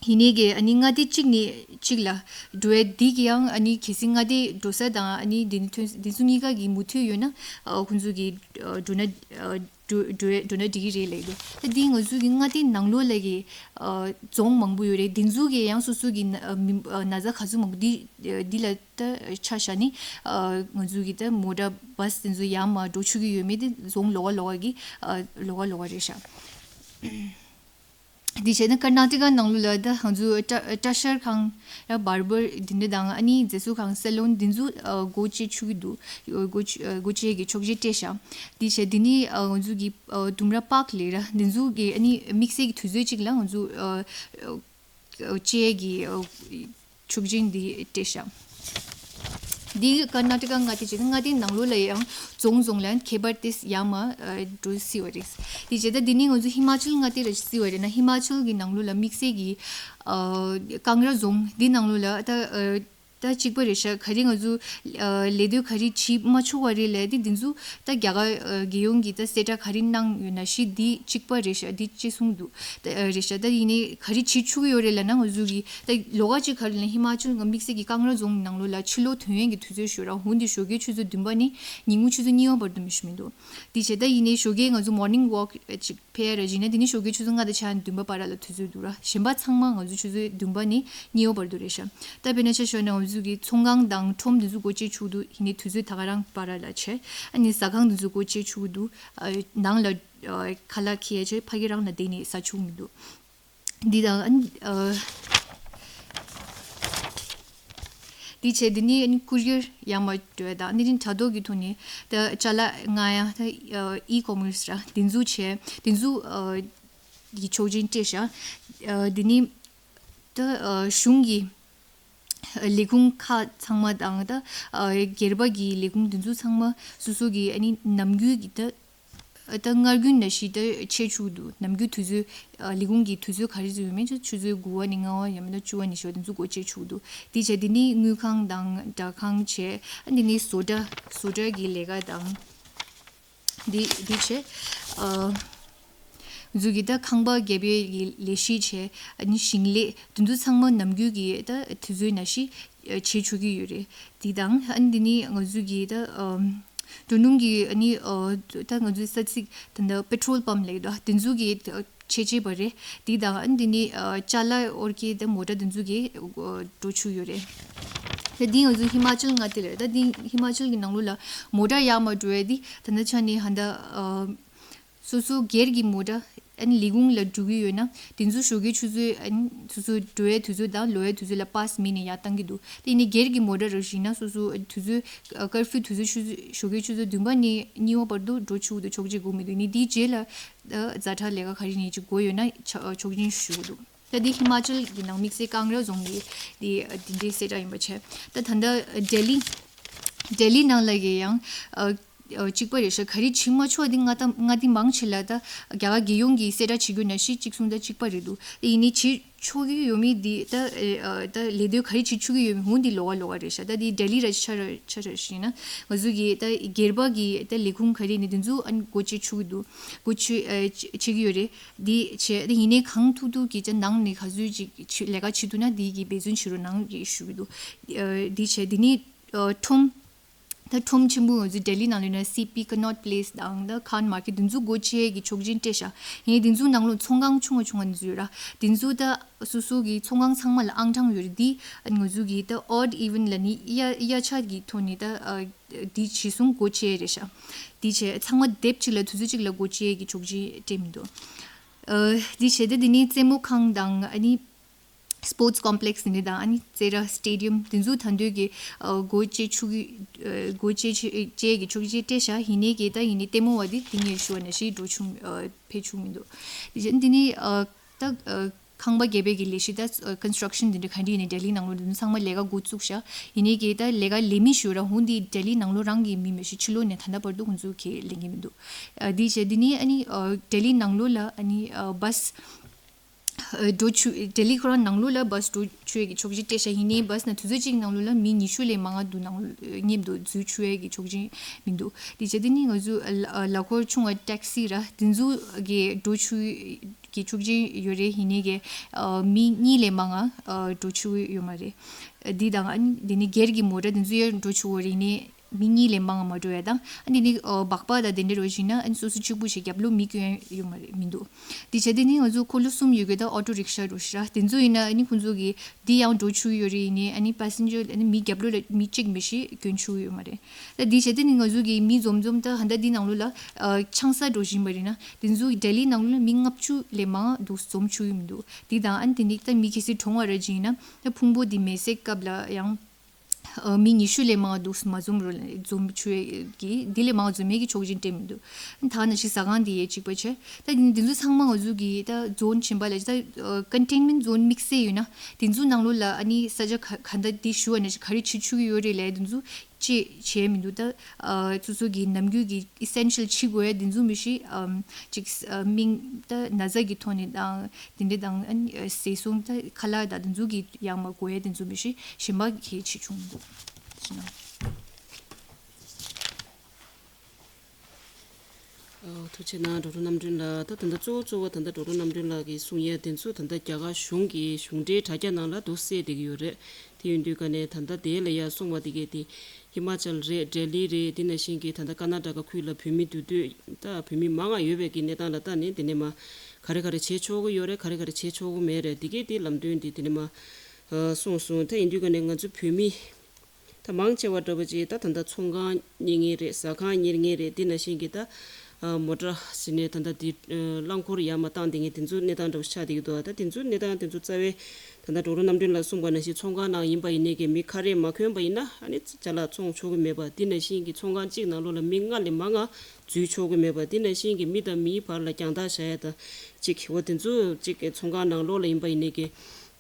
ཡིན་ནའི་གི་ཨ་ནི་མངའ་སྡེ་གཅིག་ནས་གཅིག་ལ་འགྲོ་ཡ་འདི་གི་ཡང་ཨ་ནི་གལ་སྲིད་མངའ་སྡེ་འགྲོ་ས་དང་ཨ་ནི་འདི་ནི་ཐོན་འདི་ཚོ་གཉིས་ཀ་གི་མུ་མཐུད་ཡོད་ན་ཨ་ཁོང་ཚོ་གི་ཨ་འགྲོ་ན་ཨ་འགྲོ་འགྲོ་འགྲོ་ན་འགྲིག་གི་རེད་ལབ་འདུག་ད་འདི་ང་ཚོ་གི་མངའ་སྡེ་ནང་ལོགས་ལ་གི་ཨ་རྫོང་མང་པོ་ཡོད་རེད། འདི་ཚོ་གི་ཡང་སོ་སོ་གི་ན་ཨ་མི་ཨ་ན་ཚ་ག་ཚོད་མང་པོ་འདི་ཨ་འདི་ལ་ད་ཆ་བཞག་ནི་ཨ་ང་ཚོ་གི་ད་མོ་ཊ་བཱས་འདི་ཚོ་ཡར་མར་འགྲོ་ཆོག་གི་ཡོད་མེད་དེ་རྫོང་ལོགས་ཀ་ལོགས་ཀ་གི་ཨ་ལོགས་ཀ་ལོགས་ཀ་རེད་ཤག་འདི་བྱས་ན་ཀར་ནཱ་ཊ་ཀ་ནང་ལོགས་ལ་ད་ང་ཚོ་སྐྲ་སྐྲ་བཞར་ཁང་ཡང་བར་བར་འདི་འདྲ་དང་ཨ་ནི་མཛེས་བཟོ་ཁང་སེ་ལོན་འདི་ཚོ་ཨ་སྒོ་ཕྱེ་ཆོག་གི་འདུག་སྒོ་ཕྱེ་སྒོ་ཕྱེ་གི་ཆོག་མཆན་སྤྲད་ཤག་འདི་བྱས་འདི་ནི་ཨ་ང་ཚོ་གི་ཨ་ལྡུམ་ར་པཱརྐ་ལབ་ར་འདི་ཚོ་གི་ཨ་ནི་དམིགས་བསལ་གྱི་དུས་ཚོད་ཅིག་ལ་ང་ཚོ་ཨ་ཨ་ཕྱེ་གི་ཨ་ཆོག་མཆན་འདི་སྤྲད་ཤག་འདི་ཀར་ནཱ་ཊ་ཀ་མངའ་སྡེ་བྱས་ཏེ་མངའ་སྡེའི་ནང་ལོགས་ལ་ཡང་རྫོང་རྫོང་ལ་ཁྱད་པར་དེ་ཡར་མར་ཨ་འགྲོ་སྲིད་པ་རེད། དེ་བྱས་ད་འདི་ནི་ང་ཚོ་ཧི་མ་ཅལ་མངའ་སྡེ་ར་སྲིད་པ་རེད་ན་ཧི་མ་ཅལ་གི་ནང་ལོགས་ལ་དམིགས་བསལ་གྱི་ཨ་ཀང་ར་རྫོང་འདི་ནང་ལོགས་ལ་ད་ཨ་ད་གཅིག་པ་རེད་ཤག་ག་རེ་ང་ཚོ་ཨ་ལས་དོན་ག་རེ་བྱེད་མ་ཆོག་པ་རེད་ལབ་དེ་འདི་ཚོ་ད་རྒྱ་གར་ཨ་རྒྱལ་ཡོངས་ཀྱིས་ད་གསལ་བསྒྲགས་ག་རེ་གནང་ཡོད་ན་ཞིག་འདི་གཅིག་པ་རེད་ཤག་འདི་གཅིག་གསུངས་འདུག་ད་ཨ་རེད་ཤག་ད་ཡིན་ནའི་ག་རེ་བྱེད་ཆོག་གི་ཡོད་རེད་ལབ་ན་ང་ཚོ་གི་ད་ལོགས་ཀ་གཅིག་ག་རེ་ལབ་ན་ཧི་མ་ཅལ་ང་དམིགས་བསལ་གྱི་ཀང་ར་རྫོང་ནང་ལོགས་ལ་ཕྱི་ལོགས་ཐོན་ཡས་ཀྱི་དུས་ཚོད་ཞུ་ར་འོན་ཏེ་ཞོགས་ཀའི་ཆུ་ཚོད་བདུན་པ་ནས་ཉིན་གུང་ཆུ་ཚོད་གཉིས་པ་བར་དུ་མི་ཞུ་མི་འདུག་དེ་བྱས་ད་ཡིན་ནའི་ཞོགས་ཀའི་ང་ཚོ་མོར་ནིང་ཝོག་ཅིག་ཕེ་ར་བཞིན་ན་དེ་ནི་ཞོགས་ཀའི་ཆུ་ཚོད་ལྔ་དང་ཕྱེད་བདུན་པ་བར་ལ་དུས་ཚོད་འདུག་ར། གཞན་པ་ཚང་མ་ང་ཚོ་ཆུ་ཚོད་བདུན་པ་ནས་གཉིས་པ་བར་དུ་རེད་ཤག་ད་དཔེར་ན་ཆ་བཞག་ན་ང་ཚོ་གི་ཚོང་ཁང་དང་ཁྲོམ་དེ་ཚོ་སྒོ་ཕྱེ་ཆོག་འདུག་ཡིན་ནའི་དུས་ཚོད་ད་ག་རང་བར་ལ་བྱས། ཨ་ནི་ཟ་ཁང་དེ་ཚོ་སྒོ་ཕྱེ་ཆོག་འདུག་ཨ་ནང་ལ་ཨ་ཁ་ལག་ཁྱེར་བྱས་ཕ་གི་རང་ལ་བསྡད་ནས་ཟ་ཆོག་མི་འདུག་འདི་དང་ཨ་ནི་ཨ་འདི་བྱས་འདི་ནི་ཨ་ནི་ཀུ་རི་ཡར་ཡར་མར་འགྲོ་ཡ་དང་ཨ་ནི་དྲ་ཐོག་གི་ཐོག་ནས་ད་ཅ་ལག་མངགས་ཡ་ད་ཨ་ཨི་ཀོ་མར་སི་ར་འདི་ཚོ་བྱས་འདི་ཚོ་ཨ་ གི་ཆོག་མཆན་སྤྲད་ཤག་ཨ་དེ་ནི་ད་ཨ་གཞུང་གི་ལས་ཁུངས་ཁག་ཚང་མ་དང་ད་ཨ་སྒེར་པ་གི་ལས་ཁུངས་དེ་ཚོ་ཚང་མ་སོ་སོ་གི་ཨ་ནི་ནམ་རྒྱུན་གྱི་ད་ད་སྔར་རྒྱུན་ནང་བཞིན་ད་བྱེད་ཆོག་འདུག་ནམ་རྒྱུན་དུས་ཚོད་ཨ་ལས་ཁུངས་ཀྱི་དུས་ཚོད་ག་རེ་ཚོད་ཡོད་མེད་ཆུ་ཚོད་དགུ་པ་ནས་ལྔ་པ་ཡང་མིན་ན་བཅུ་པ་ནས་བཞི་པ་དེ་ཚོ་སྒོ་ཕྱེ་ཆོག་འདུག་དེ་བྱས་དེ་ནི་དངུལ་ཁང་དང་སྦྲག་ཁང་བྱས། ཨ་དེ་ནི་བཟོ་གྲྭ་བཟོ་གྲྭ་གི་ལས་ཀ་དང་། འདི་འདི་བྱས། ཨ་ང་ཚོ་གི་ད་ཁང་པ་བརྒྱབ་པའི་གི་ལས་གཞི་བྱས། ཨ་ནི་ཞིང་ལས་དེ་ཚོ་ཚང་མ་ནམ་རྒྱུན་གྱི་ད་དུས་ཚོད་ནང་བཞིན་བྱེད་ཆོག་གི་ཡོད་རེད། འདི་དང་ཨ་ནི་འདི་ནི་ང་ཚོ་གི་ད་ཨམ་འགྲོ་སྣུམ་གི་ཨ་ནི་ཨ་ད་ང་ཚོའི་ས་ཚིགས་ད་ད་པེ་ཊྲོལ་པམ་ལབ་ཀྱི་འདུག་དེ་ཚོ་གི་ཆེ་ཆེ་བ་རེད། འདི་དང་ཨ་ནི་འདི་ནི་ཨ་ཅ་ལག་འོར་སྐྱེལ་དེ་མོ་ཊ་དེ་ཚོ་གི་ཨ་འགྲོ་ཆོག་ཡོད་རེད། ད་འདི་ང་ཚོ་ཧི་མ་ཅལ་མངའ་སྡེ་རེད། ད་འདི་ཧི་མ་ཅལ་གི་ནང་ལོགས་ལ་མོ་ཊ་ཡར་མར་འགྲོ་ཡ་འདི་ད་ནི་ཆ་ནས་ཧ་ད་ཨ་སོ་སོ་སྒེར་གྱི་མོ་ཊ་ཨ་ནི་ལས་ཁུངས་ལ་འགྲོ་གི་ཡོད་ན་དེ་ཚོ་ཞོགས་ཀའི་ཆུ་ཚོད་ཨ་ནི་སོ་སོ་འགྲོ་ཡའི་དུས་ཚོད་དང་ལོག་ཡའི་དུས་ཚོད་ལ་པཱ་སི་མེད་ནས་ཡར་བཏང་གི་འདུག་དེ་ནི་སྒེར་གྱི་མོ་ཊ་རུ་བཞིན་ན་སོ་སོ་དུས་ཚོད་ཀར་ཕིའུ་དུས་ཚོད་ཆུ་ཚོད་ཞོགས་ཀའི་ཆུ་ཚོད་བདུན་པ་ནས་གཉིས་པ་བར་དུ་འགྲོ་ཆོག་འདུག་ཆོག་མཆན་དགོས་མི་འདུག་ནི་དེའི་རྗེས་ལ་ཛ་དྲག་ལས་ཀ་ག་རེ་ནས་ཅིག་དགོས་ཡོད་ན་ཆ་ཆོག་མཆན་ཞུ་གི་འདུག་ད་འདི་ཧི་མ་ཅལ་གྱི་ནང་དམིགས་བསལ་ཀང་ར་རྫོང་གི་འདི་འདི་འདྲའི་གསལ་བསྒྲགས་ཡིན་པ་བྱས། ད་ད་ལྟ་ལྡི་ལི་ལྡི་ལི་ནང་ལ་གི་ཡང་ཨ་ཨ་གཅིག་པ་རེད་ཤག་ག་རེ་བྱེད་མ་ཆོག་འདི་ང་ད་ང་འདི་མང་ཆེ་ལ་ད་རྒྱ་གར་རྒྱལ་ཡོངས་ཀྱི་གསལ་བསྒྲགས་བྱེད་དགོས་ན་ཤི་གཅིག་གསུང་ད་གཅིག་པ་རེད་འདུག་དེ་ཡིན་ནི་བྱེད་ཆོག་གི་ཡོད་མེད་འདི་ད་ཨ་ད་ལས་དོན་ག་རེ་བྱེད་ཆོག་གི་ཡོད་མེད་འོ་འདི་ལོགས་ཀ་ལོགས་ཀ་རེད་ཤག་ད་འདི་ལྡི་ལི་ར་ཆ་ར་ཆ་ར་ཞིག་ན་ང་ཚོ་གི་ད་སྒེར་པ་གི་ད་ལས་ཁུངས་ག་རེ་ནི་དེ་ཚོ་ཨ་ནི་སྒོ་ཕྱེ་ཆོག་གི་འདུག་སྒོ་ཕྱེ་ཨ་ཕྱེ་གི་ཡོད་རེད། འདི་བྱས་ཏེ་ཡིན་ནའི་གང་ཐུབ་ཐུབ་ཀྱིས་ཅིག་ནང་ནས་ག་ཚོད་ཅིག་ཆུ་ལས་ཀ་བྱེད་ཐུབ་ན་འདི་གི་འབད་བརྩོན་བྱེད་རོགས་གནང་ཞེས་ཞུ་གི་འདུག་ཨ་འདི་བྱས་འདི་ནི་ཨ་ཁྲོམ། ད་ཁྲོམ་ཆེན་པོ་ང་ཚོའི་ལྡི་ལི་ནང་ལ་ཡིན་ན་སི་པི་ཀ་ནོཊ་པི་ལེ་སི་དང་ད་ཁཱན་མར་ཀེཊ་འདི་ཚོ་སྒོ་ཕྱེ་གི་ཆོག་མཆན་སྤྲད་ཤག་ཡིན་ནའི་འདི་ཚོ་ནང་ལོགས་ཚོང་ཁང་ཆུང་བ་ཆུང་བ་འདི་ཚོ་ཡོད་ར། འདི་ཚོ་ད་སོ་སོ་གི་ཚོང་ཁང་ཚང་མ་ལ་ཨང་གྲངས་ཡོད་རེད། འདི་ང་ཚོ་གི་ད་ཨོཌ་ཨི་ཝེན་ལ་ནི་གཡའ་གཡའ་ཆ་གི་ཐོག་ནས་ད་ཨ་འདི་ཇི་བཟུང་སྒོ་ཕྱེ་རེད་ཤག་འདི་བྱས་ཚང་མ་སྡེབ་གཅིག་ལ་དུས་ཚོད་གཅིག་ལ་སྒོ་ཕྱེ་གི་ཆོག་མཆན་སྤྲད་མི་འདུག་ཨ་འདི་བྱས་ཏེ་འདི་ནི་རྩེད་མོ་ཁང་དང་ཨ་ནི་སི་པོར་ཊི་སི་ཀོམ་པི་ལེག་སི་འདི་ནི་དང་ཨ་ནི་རྩེད་ར་སི་ཊེ་ཌི་ཡམ་འདི་ཚོ་ད་འདོད་ཀྱི་ཨ་སྒོ་ཕྱེ་ཆོག་གི་ཨ་སྒོ་ཕྱེ་ཕྱེ་ཕྱེ་གི་ཆོག་མཆན་སྤྲད་ཤག་ཡིན་ནའི་གི་ད་ཡིན་ནའི་ལྟད་མོ་བ་འདི་འདི་ངས་ཞུ་བ་ནང་བཞིན་འགྲོ་ཆོག་ཨ་ཕེབས་ཆོག་མི་འདུག་འདི་བྱས་འདི་ནི་ཨ་ད་ཨ་ཁང་པ་བརྒྱབ་པའི་གི་ལས་གཞི་ད་ཀོན་སི་ཊྲག་ཤན་འདི་འདྲ་ག་འདྲ་ཡིན་ནའི་ལྡི་ལི་ནང་ལོགས་འདི་ཚོ་ཚང་མ་ལས་ཀ་འགོ་བཙུགས་ཤག་ཡིན་ནའི་གི་ད་ལས་ཀ་ལས་མི་ཞུ་ར་འོ་འདི་ལྡི་ལི་ནང་ལོགས་རང་གི་མི་མི་ཤི་ཕྱི་ལོགས་ནས་ད་ལྟ་བར་དུ་ཁོང་ཚོ་གི་ལེན་གི་མི་འདུག་ཨ་འདི་བྱས་འདི་ནི་ཨ་ནི་ཨ་ལྡི་ལི་ནང་ལོགས་ལ་ཨ་ནི་ཨ་བྷ་སི་ཨ་འགྲོ་ཆོག་ལྡི་ལི་ཁོ་རང་ནང་ལོགས་ལ་བྷ་སི་འགྲོ་ཆོག་ཡས་ཀྱི་ཆོག་མཆན་སྤྲད་ཤག་ཡིན་ནའི་བྷ་སི་ནང་དུས་ཚོད་གཅིག་ནང་ལོགས་ལ་མི་ཉི་ཤུ་ལས་མང་ང་འདུག་ནང་ལོགས་མཉམ་དུ་འཛུལ་ཆོག་ཡས་ཀྱི་ཆོག་མཆན་མི་འདུག་འདི་བྱས་འདི་ནི་ང་ཚོ་ཨ་ལ་ཁོར་ཆུང་བ་ཊེག་སི་ར་འདི་ཚོ་གི་འགྲོ་ཆོག་གི་ཆོག་མཆན་ཡོད་རེད། ཡིན་ནའི་གི་ཨ་མི་གཉིས་ལས་མང་ང་ཨ་འགྲོ་ཆོག་ཡོད་མ་རེད། འདི་དང་ཨ་ནི་འདི་ནི་སྒེར་གྱི་མོ་ཊ་འདི་ཚོ་ཡང་འགྲོ་ཆོག་གི་རེད། ཡིན་ནའི་མི་གཉིས་ལས་མང་ང་མ་འགྲོ་ཡ་དང་ཨ་འདི་ནི་ཨ་སྦག་སྦག་དང་དེ་འདྲ་འགྲོ་བཞིན་ན་ཨ་ནི་སོ་སོ་གཅིག་པུ་ཞིག་རྒྱབ་ལོགས་མི་སྐྱོན་ཡ་ཡོད་མ་རེད་མི་འདུག་འདི་བྱས་འདི་ནི་ང་ཚོ་འཁོར་ལོ་གསུམ་ཡོད་གི་ད་ཨོ་ཊོ་རིག་ཤ་འགྲོ་ཤི་ར་འདི་ཚོ་ཡིན་ན་ཨ་ནི་ཁོང་ཚོ་གི་འདི་ཡང་འགྲོ་ཆོག་ཡོད་རེད། ཡིན་ནའི་ཨ་ནི་པེ་སེན་ཇར་ཨ་ནི་མི་རྒྱབ་ལོགས་ལ་མི་གཅིག་མི་ཤི་སྐྱོན་ཆོག་ཡོད་མ་རེད། ད་འདི་བྱས་འདི་ནི་ང་ཚོ་གི་མི་འཛོམས་འཛོམས་ད་ཧ་ད་འདི་ནང་ལོགས་ལ་ཨ་ཆང་ས་འགྲོ་བཞིན་པ་རེད་ན་འདི་ཚོ་ལྡི་ལི་ནང་ལོགས་ལ་མི་ལྔ་བཅུ་ལས་མང་འདུག་འཛོམས་ཆོག་ཡོད་མི་འདུག་འདི་དང་ཨ་ནི་དེ་ནི་ད་མི་གལ་སྲིད་གྲོངས་པ་ར་ཅིག་ཡིན་ན་ད་ཕུང་པོ་འདི་མེ་བསྲེགས་སྐབས་ལ་ཡང་ཨ་མི་ཉི་ཤུ་ལས་མང་འདུག་མ་འཛོམས་རོགས་ལ་འཛོམས་ཆོག་གི་འདི་ལས་མང་འཛོམས་མེད་ཀྱི་ཆོག་མཆན་སྤྲད་མི་འདུག་ད་ནང་བཞིན་ཟ་ཁང་འདི་ཡས་གཅིག་པ་བྱས། ད་འདི་འདི་ཚོ་ཚང་མ་ང་ཚོ་གི་ད་ཛོན་ཆེན་པ་ལ་ད་ཀོན་ཊེན་མེན་ཊི་ཛོན་དམིགས་བསལ་ཡོད་ན་འདི་ཚོ་ནང་ལོགས་ལ་ཨ་ནི་ས་ཆ་ག་ག་འདྲ་འདི་ཞུ་བ་ནང་བཞིན་ག་རེ་བྱེད་ཆོག་གི་ཡོད་རེད་ལས་འདི་ཚོ་ཅེས་བྱས་མི་འདུག་ད་ཨ་སོ་སོ་གི་ནམ་རྒྱུན་གྱི་ཨི་སེན་ཤལ་བྱེད་དགོས་ཡ་འདི་ཚོ་མི་ཤེས། ཨམ་ཅིག་ཨ་མིང་ད་ན་ཚ་གི་ཐོག་ནས་དང་དེ་འདྲ་དང་ཨ་ནི་ཟས་སོང་ད་ཁ་ལག་དང་དེ་ཚོ་གི་ཡང་མ་དགོས་ཡ་དེ་ཚོ་མི་ཤེས་གཞན་པ་གལ་ཆེ་ཆུང་མི་འདུག་ཅི་ན། ཨོ་ཐུགས་རྗེ་གནང་། ཌོག་ཊར་རྣམ་གྲོལ་ལགས། ད་ད་ལྟ་གཙོ་བོ་གཙོ་བོ་ད་ལྟ་ཌོག་ཊར་རྣམ་གྲོལ་ལགས་ཀྱིས་གསུང་ཡས་དེ་ཚོ་ད་ལྟ་རྒྱ་གར་གཞུང་གི་གཞུང་འབྲེལ་དྲ་རྒྱ་ནང་ལ་འདུག་གསལ་བསྡད་ཀྱི་ཡོད་རེད། དེ་ཡིན་དུས་ཀ་ནས་ད་ལྟ་དེ་ལ་ཡར་སོང་བ་དེ་གས་དེ་ཧི་མ་ཅལ་རེད། ལྡི་ལི་རེད། དེ་ནང་བཞིན་གྱི་ད་ལྟ་ཀར་ན་ཊ་ཀ་ཁུལ་ལ་བོད་མི་འདུས་སྡོད་ད་བོད་མི་མང་ང་ཡོད་པའི་གི་གནས་སྟངས་ལ་ལྟ་ནས་དེ་ནས་མ་ག་རེ་ག་རེ་བྱེད་ཆོག་གི་ཡོད་རེད། ག་རེ་ག་རེ་བྱེད་ཆོག་གི་མེད་རེད། དེ་གས་དེ་ལམ་སྟོན་དེ་དེ་ནས་མ་གསུངས་སོང་། ད་ཡིན་དུས་ཀ་ནས་ང་ཚོ་བོད་མི་ད་མང་ཆེ་བ་འདྲ་པོ་ཅིག་ད་ད་ལྟ་ཚོང་ཁང་གཉེར་མཁན་རེད། ཟ་ཁང་གཉེར་མཁན་རེད། དེ་ནང་བཞིན་གྱི་ད་ མོ་ཊ་ཟེར་ནས་ད་ལྟ་དེ་རླངས་འཁོར་ཡར་མར་བཏང་བསྡད་མཁན་དེ་ཚོ་གནས་སྟངས་འདྲ་པོ་ཆགས་བསྡད་ཀྱི་འདུག་ད་དེ་ཚོ་གནས་སྟངས་དེ་ཚོ་རྩ་བའི་ད་ལྟ་ཌོག་ཊར་རྣམ་གྲོལ་ལགས་གསུངས་པ་ནང་བཞིན་ཚོང་ཁང་ནང་ཡིན་པ་ཡིན་ནའི་གི་མི་ཁ་རས་མ་གོན་པ་ཡིན་ན་ཨ་ནི་ཅ་ལག་བཙོང་ཆོག་གི་མེད་པ། དེ་ནང་བཞིན་གྱི་ཚོང་ཁང་གཅིག་ནང་ལོགས་ལ་མི་ལྔ་ལས་མང་ང་འཛུལ་ཆོག་གི་མེད་པ། དེ་ནང་བཞིན་གྱི་མི་དང་མིའི་བར་ལ་རྒྱང་ཐག་བཞག་ཡ་དང་གཅིག་འོ་དེ་ཚོ་གཅིག་ཚོང་ཁང་ནང་ལོགས་ལ་ཡིན་པ་ཡིན་ནའི་གི་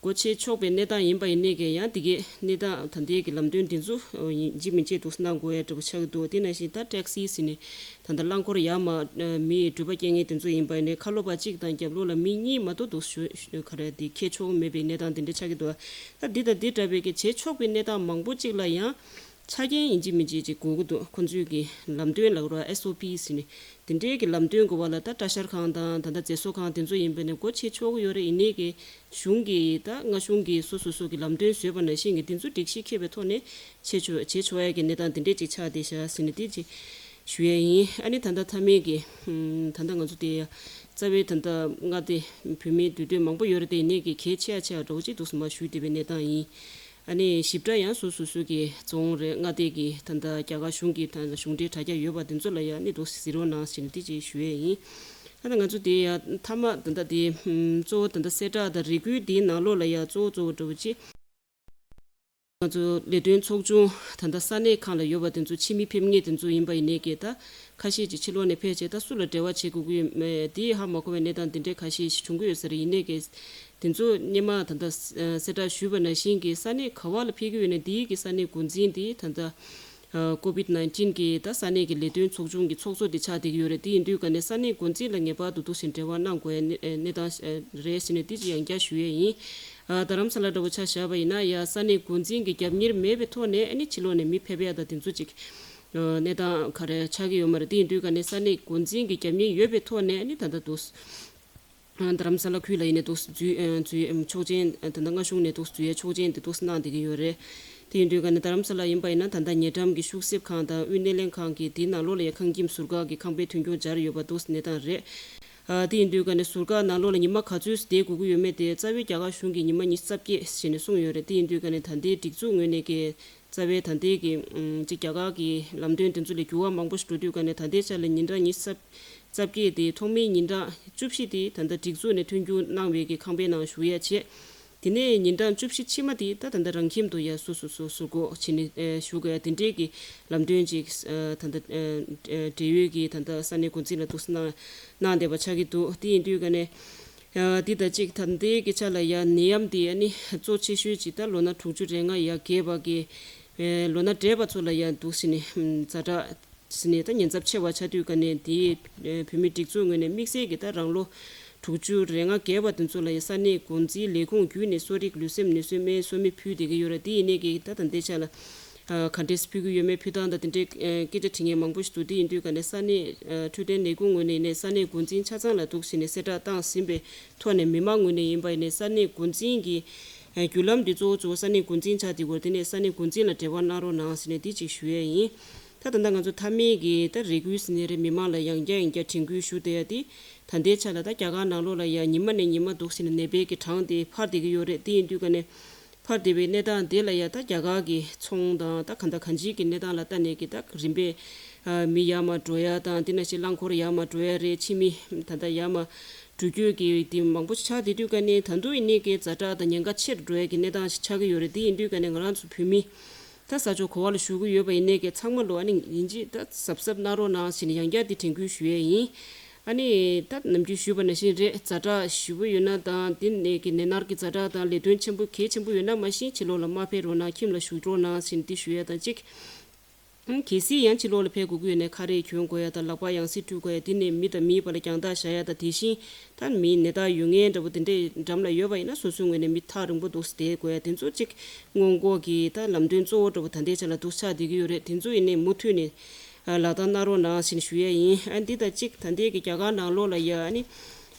སྒོ་ཕྱེ་ཆོག་པའི་གནས་སྟངས་ཡིན་པ་ཡིན་ནའི་གི་ཡང་དེ་གའི་གནས་སྟངས་ད་ལྟའི་གི་ལམ་སྟོན་དེ་ཚོ་ཡིན་གཅིག་མིན་གཅིག་འདུག་གནང་དགོས་ཡ་འདྲ་པོ་ཆགས་ཀྱི་འདུག་དེ་ནང་བཞིན་ད་ཊེག་སི་ཟེར་ནས་ད་ལྟ་རླངས་འཁོར་ཡར་མར་མིའི་འགྲུལ་པ་སྐྱེལ་མཁན་དེ་ཚོ་ཡིན་པ་ཡིན་ནའི་ཁ་ལོ་པ་གཅིག་དང་རྒྱབ་ལོགས་ལ་མི་གཉིས་མ་གཏོགས་འདུག་ཞུ་ག་རེ་དེ་འཁྱེར་ཆོག་མེད་པའི་གནས་སྟངས་དེ་འདྲ་ཆགས་ཀྱི་འདུག་ད་འདི་དང་འདི་འདྲ་བའི་གི་བྱེད་ཆོག་པའི་གནས་སྟངས་མང་པོ་གཅིག་ལ་ཡང་ཆ་རྐྱེན་ཡིན་གཅིག་མིན་གཅིག་ཅིག་དགོས་ཀྱི་འདུག་ཁོང་ཚོས་ཀྱི་ལམ་སྟོན་ལབ་རོགས་ཨེས་ཨོ་པི་ཟེར་ནས་དེ་འདྲའི་གི་ལམ་སྟོན་དགོས་པ་ལ་ད་གྲྭ་ཤག་ཁང་དང་ད་ལྟ་མཛེས་བཟོ་ཁང་དེ་ཚོ་ཡིན་པ་ནས་སྒོ་ཕྱེ་ཆོག་གི་ཡོད་རེད། ཡིན་ནའི་གི་གཞུང་གི་ད་མངའ་གཞུང་གི་སོ་སོ་སོ་གི་ལམ་སྟོན་བཟོས་པ་ནང་བཞིན་གི་དེ་ཚོ་སྒྲིག་གཞི་འཁེལ་བའི་ཐོག་ནས་བྱེད་ཆོག་བྱེད་ཆོག་ཡ་གི་གནས་སྟངས་དེ་འདྲས་ཅིག་ཆགས་བསྡད་ཤག་ཟེར་ནས་དེ་ཅིག་ཞུ་ཡ་ཡིན། ཨ་ནི་ད་ལྟ་མཐའ་མའི་གི་ད་ལྟ་ང་ཚོ་དེ་ཡ་རྩ་བའི་ད་ལྟ་མངའ་སྡེ་བོད་མིའི་འདུས་སྡོད་མང་པོ་ཡོད་རེད་དེ། ཡིན་ནའི་གི་གལ་ཆེ་ཡ་ཆེ་ཡ་འདྲ་བོ་ཅིག་འདུག་སེ་མར་ཞུས་བསྡད་པའི་གནས་སྟངས་ཡིན། ཨ་ནི་ཞིབ་ཕྲ་ཡང་སོ་སོ་སོ་གི་རྫོང་རེད་མངའ་སྡེ་གི་ད་ལྟ་རྒྱ་གར་གཞུང་གི་ད་ལྟ་གཞུང་འབྲེལ་དྲ་རྒྱ་ཡོད་པ་དེ་ཚོ་ལ་ཡང་ཨ་ནི་འདུག་སེ་གཟིགས་རོགས་གནང་ཞེས་ནས་དེ་ཅིག་ཞུ་ཡས་ཡིན། ད་ལྟ་ང་ཚོ་དེ་ཡང་མཐའ་མ་ད་ལྟ་དེ་གཙོ་བོ་ད་ལྟ་གསལ་བསྒྲགས་དང་རེ་སྐུལ་དེའི་ནང་ལོགས་ལ་ཡང་གཙོ་བོ་གཙོ་བོ་འདྲ་བོ་ཅིག་ང་ཚོ་ལས་དོན་ཚོགས་ཆུང་ད་ལྟ་ས་གནས་ཁག་ལ་ཡོད་པ་དེ་ཚོ་ཕྱི་མི་ཕེབས་མཁན་དེ་ཚོ་ཡིན་པ་ཡིན་ནའི་གི་ད་ཁ་ཤས་ཀྱིས་ཕྱི་ལོགས་ནས་ཕེབས་བྱས་ད་སུ་ལ་འབྲེལ་བ་བྱེད་དགོས་ཀྱི་ཡོད་མེད་དེ་ཧ་མ་གོ་བའི་གནས་སྟངས་དེ་འདྲའི་ཁ་ཤས་ཤིག་བྱུང་གི་ཡོད་ས་རེད། ཡིན་ནའི་གི་དེ་ཚོ་སྔོན་མ་ད་ལྟ་གསལ་བསྒྲགས་ཞུས་པ་ནང་བཞིན་གྱི་ས་གནས་ག་བ་ལ་ཕེབས་ཀྱི་ཡོད་ན་དེའི་གི་ས་གནས་འགོ་འཛིན་དེ་ད་ལྟ་ཀོ་བིད་ནའིན་ཊིན་གི་ད་ས་གནས་ཀྱི་ལས་དོན་ཚོགས་ཆུང་གི་ཚོགས་གཙོ་དེ་ཆགས་བསྡད་ཀྱི་ཡོད་རེད། དེ་ཡིན་དུས་ག་ནས་ས་གནས་འགོ་འཛིན་ལ་ངེས་པར་དུ་འདུག་སེ་འབྲེལ་བ་གནང་དགོས་ཡ་གནས་སྟངས་རེད་ཟེར་ནས་དེ་ཅིག་ཡང་བསྐྱར་ཞུ་ཡས་ཡིན། རྡ་རམ་ས་ལ་འདྲ་བོ་ཆ་བཞག་པ་ཡིན་ན་ཡ་ས་གནས་འགོ་འཛིན་གྱི་རྒྱབ་གཉེར་མེད་པའི་ཐོག་ནས་ཨ་ནི་ཕྱི་ལོགས་ནས་མི་ཕེབས་ཡ་ད་དེ་ཚོ་ཅིག་གནས་སྟངས་ག་རེ་ཆགས་ཀྱི་ཡོད་མ་རེད། དེ་ཡིན་དུས་ག་ནས་ས་གནས་འགོ་འཛིན་གྱི་རྒྱབ་གཉེར་ཡོད་པའི་ཐོག་ནས་ཨ་ནི་ད་ལྟ་འདུག་རྡ་རམ་ས་ལ་ཁུལ་ལ་ཡིན་ནའི་འདུག་འཛུལ་འཛུལ་ཆོག་མཆན་ད་ལྟ་མངའ་གཞུང་ནས་འདུག་འཛུལ་ཡས་ཆོག་མཆན་དེ་འདུག་གནང་བསྡད་ཀྱི་ཡོད་རེད། དེ་ཡིན་དུས་ག་ནས་རྡ་རམ་ས་ལ་ཡིན་པ་ཡིན་ན་ད་ལྟ་ཉེ་འགྲམ་གྱི་ཤུག་གསེབ་ཁང་དང་དབུས་སྣེ་ལེན་ཁང་གི་དེའི་ནང་ལོགས་ལ་ཡ་ཁང་ཁྱིམ་ཟུར་བཀག་གི་ཁང་པའི་མཐུན་འགྱུར་སྦྱར་ཡོད་པ་འདུག་གནས་སྟངས་རེད། དེ་ཡིན་དུས་ག་ནས་ཟུར་བཀག་ནང་ལོགས་ལ་ཉི་མ་ག་ཚོད་བསྡད་དགོས་ཀྱི་ཡོད་མེད་དེ་རྩ་བའི་རྒྱ་གར་གཞུང་གིས་ཉི་མ་ཉི་ཤུ་རྩ་བརྒྱད་ཞེས་ནས་གསུངས་ཡོད་རེད། དེ་ཡིན་དུས་ག་ནས་ད་ལྟའི་སྒྲིག་འཛུགས་ངོས་ནས་ཀྱི་རྩ་བའི་ད་ལྟའི་གི་ཅིག་རྒྱ་གར་གྱི་ལམ་སྟོན་དེ་ཚོ་ལས་འགྱུར་བ་མང་པོ་ཞིག་འགྲོ་དུས་ག་ནས་ད་ལྟའི་ཆ་ལ་ཉིན་གྲངས་ཉི་ཤུ་རྩ་བརྒྱད་དེ་ཐོག་མའི་ཉིན་གྲངས་བཅུ་བཞི་དེ་ད་ལྟ་སྒྲིག་འཛུགས་ནས་མཐུན་འགྱུར་གནང་བའི་གི་ཁང་པའི་ནང་བཞུགས་ཡ་བྱས། དེ་ནས་ཉིན་གྲངས་བཅུ་བཞི་ཕྱི་མ་དེ་ད་ད་ལྟ་རང་ཁྱིམ་དུ་ཡ་སོ་སོ་སོ་སོ་སྒོ་ཕྱེ་ནས་བཞུགས་དགོས་ཡ་དེ་འདྲའི་གི་ལམ་སྟོན་ཅིག་ད་ལྟ་འབྲེལ་ཡོད་ཀྱི་ད་ལྟ་ས་གནས་འགོ་འཛིན་ལ་འདུག་སེ་གནང་གནང་བསྡད་པ་ཆགས་ཀྱི་འདུག་དེ་ཡིན་དུས་ག་ནས་འདི་དང་གཅིག་ད་ལྟའི་གི་ཆ་ལ་ཡ་ནད་ཡམས་དེ་ཨ་ནི་གཙོ་ཆེ་ཤོས་ཅིག་ད་ལོ་ན་དྲུག་ཅུ་རེ་ལྔ་ཡར་རྒས་པ་གི་ལོ་ན་བགྲེས་པ་ཚོ་ལ་ཡ་འདུག་སེ་ནས་ཛ་དྲག་ཟེར་ནས་ད་ཉེན་ཚབས་ཆེ་བ་ཆགས་དུས་ག་ནས་དེའི་བོད་མིའི་སྒྲིག་འཛུགས་ངོས་ནས་དམིགས་བསལ་གྱི་ད་རང་ལོ་དྲུག་ཅུ་རེ་ལྔ་བརྒལ་བ་དེ་ཚོ་ལ་ཡང་ས་གནས་འགོ་འཛིན་ལས་ཁུངས་བརྒྱུད་ནས་གསོ་རིག་ལུས་སེམས་ནུས་གསོའི་སྨན་གསོ་མི་ཕུལ་བསྡད་ཀྱི་ཡོད་རེད། དེ་ཡིན་ནའི་གི་ད་ད་ལྟའི་ཆ་ལ་ག་འདྲས་ཕུལ་གྱི་ཡོད་མེད་ཕུལ་སྟངས་དང་དེ་འདྲའི་སྐད་ཆ་དྲི་མཁན་མང་པོ་ཞིག་འདུག་དེ་ཡིན་དུས་ག་ནས་ས་གནས་འཕྲོད་བསྟེན་ལས་ཁུངས་ངོས་ནས་ཡིན་ནའི་ས་གནས་འགོ་འཛིན་ཆ་ཚང་ལ་འདུག་ཟེར་ནས་གསལ་བསྒྲགས་བཏང་ཟིན་པའི་ཐོག་ནས་མི་མང་ངོས་ནས་ཡིན་པ་ཡིན་ནའི་ས་གནས་འགོ་འཛིན་གྱི་བརྒྱུད་ལམ་འདི་གཙོ་བོ་གཙོ་བོ་ས་གནས་འགོ་འཛིན་ཆགས་བསྡད་ཡོད་དེ་ནས་ས་གནས་འགོ་འཛིན་ལ་འབྲེལ་བ་གནང་རོགས་གནང་ཟེར་ནས་འདི་གཅིག་ཞུ་ཡས་ཡིན། ད་ད་ལྟ་ང་ཚོ་མཐའ་མའི་གི་ད་རེ་སྐུལ་ཟེར་ནའི་རེད། མི་མང་ལ་ཡང་བསྐྱར་ཡང་བསྐྱར་དྲན་སྐུལ་ཞུ་བསྡད་ཡ་དེ་ད་ལྟའི་ཆ་ལ་ད་རྒྱ་གར་ནང་ལོགས་ལ་ཡང་ཉི་མ་ནས་ཉི་མ་འདུག་ཟེར་ནས་ནད་པའི་གི་གྲངས་དེ་འཕར་བསྡད་ཀྱི་ཡོད་རེད། དེ་ཡིན་དུས་ག་ནས་འཕར་བསྡད་པའི་གནས་སྟངས་དེ་ལ་ཡང་ད་རྒྱ་གར་གི་ཚོང་དང་ད་གང་ལྟར་གང་ཅིའི་གི་གནས་སྟངས་ལ་ལྟ་ནས་གི་ད་རིམ་པས་མི་ཡར་མར་འགྲོ་ཡ་དང་དེ་ནང་བཞིན་རླངས་འཁོར་ཡར་མར་འགྲོ་ཡ་རེད། ཕྱི་མི་ད་ལྟ་ཡར་མར་འགྲོ་སྐྱོད་ཀྱི་དེ་མང་པོ་ཆགས་བསྡད་དུས་ག་ནས་ད་དུང་ཡིན་ནའི་གི་ཛ་དྲག་དང་ཉེན་ཁ་ཆེ་རུ་འགྲོ་ཡ་གི་གནས་སྟངས་ཤིག་ཆགས་ཀྱི་ཡོད་རེད། དེ་ཡིན་དུས་ག་ནས་ང་རང་ཚོ་བོད་མི་ད་ས་ཕྱོགས་ག་བ་ལ་བཞུགས་ཀྱི་ཡོད་པ་ཡིན་ནའི་གི་ཚང་མ་ལོ་ཨ་ནི་ཡིན་གཅིག་ད་གཟབ་གཟབ་གནང་རོགས་གནང་ཟེར་ནས་ཡང་བསྐྱར་དེ་དྲན་སྐུལ་ཞུ་ཡས་ཡིན། ཨ་ནི་ད་ནམ་རྒྱུན་ཞུས་པ་ནང་བཞིན་རེད། ཛ་དྲག་ཞེ་པོ་ཡོད་ན་དང་དེ་ནས་ཀྱི་ནད་མནར་གྱི་ཛ་དྲག་དང་ལས་དོན་ཆེན་པོ་གལ་ཆེན་པོ་ཡོད་ན་མ་གཞི་ཕྱི་ལོགས་ལ་མ་ཕེབས་རོགས་གནང་། ཁྱིམ་ལ་བཞུགས་རོགས་གནང་ཟེར་ནས་དེ་ཞུ་ཡས་དང་གཅིག་གལ་སྲིད་ཡང་ཕྱི་ལོགས་ལ་ཕེབས་དགོས་ཀྱི་ཡོད་ན་ཁ་རས་གྱོན་དགོས་ཡ་དང་ལག་པ་ཡང་སེ་བཀྲུ་དགོས་ཡ། དེ་ནས་མི་དང་མིའི་བར་ལ་རྒྱང་ཐག་བཞག་ཡ་དང་དེ་བཞིན་ད་མིའི་ནད་རྟགས་ཡོད་མཁན་འདྲ་པོ་དེ་འདྲས་འགྲམ་ལ་ཡོད་པ་ཡིན་ན་སོ་སོའི་ངོས་ནས་མི་ཐག་རིང་པོ་འདུག་སེ་བསྡད་དགོས་ཡ་དེ་ཚོ་གཅིག་སྔོན་འགོག་གི་ད་ལམ་སྟོན་གཙོ་བོ་འདྲ་པོ་ད་ལྟའི་ཆ་ལ་འདུག་ཆགས་བསྡད་ཀྱི་ཡོད་རེད། དེ་ཚོ་ཡིན་ནའི་མུ་མཐུད་ནས་ལག་བསྟར་གནང་རོགས་གནང་ཞེས་ཞུ་ཡས་ཡིན། ཨ་འདི་དང་གཅིག་ད་ལྟའི་གི་རྒྱ་གར་ནང་ལོགས་ལ་ཡ་ཨ་ནི་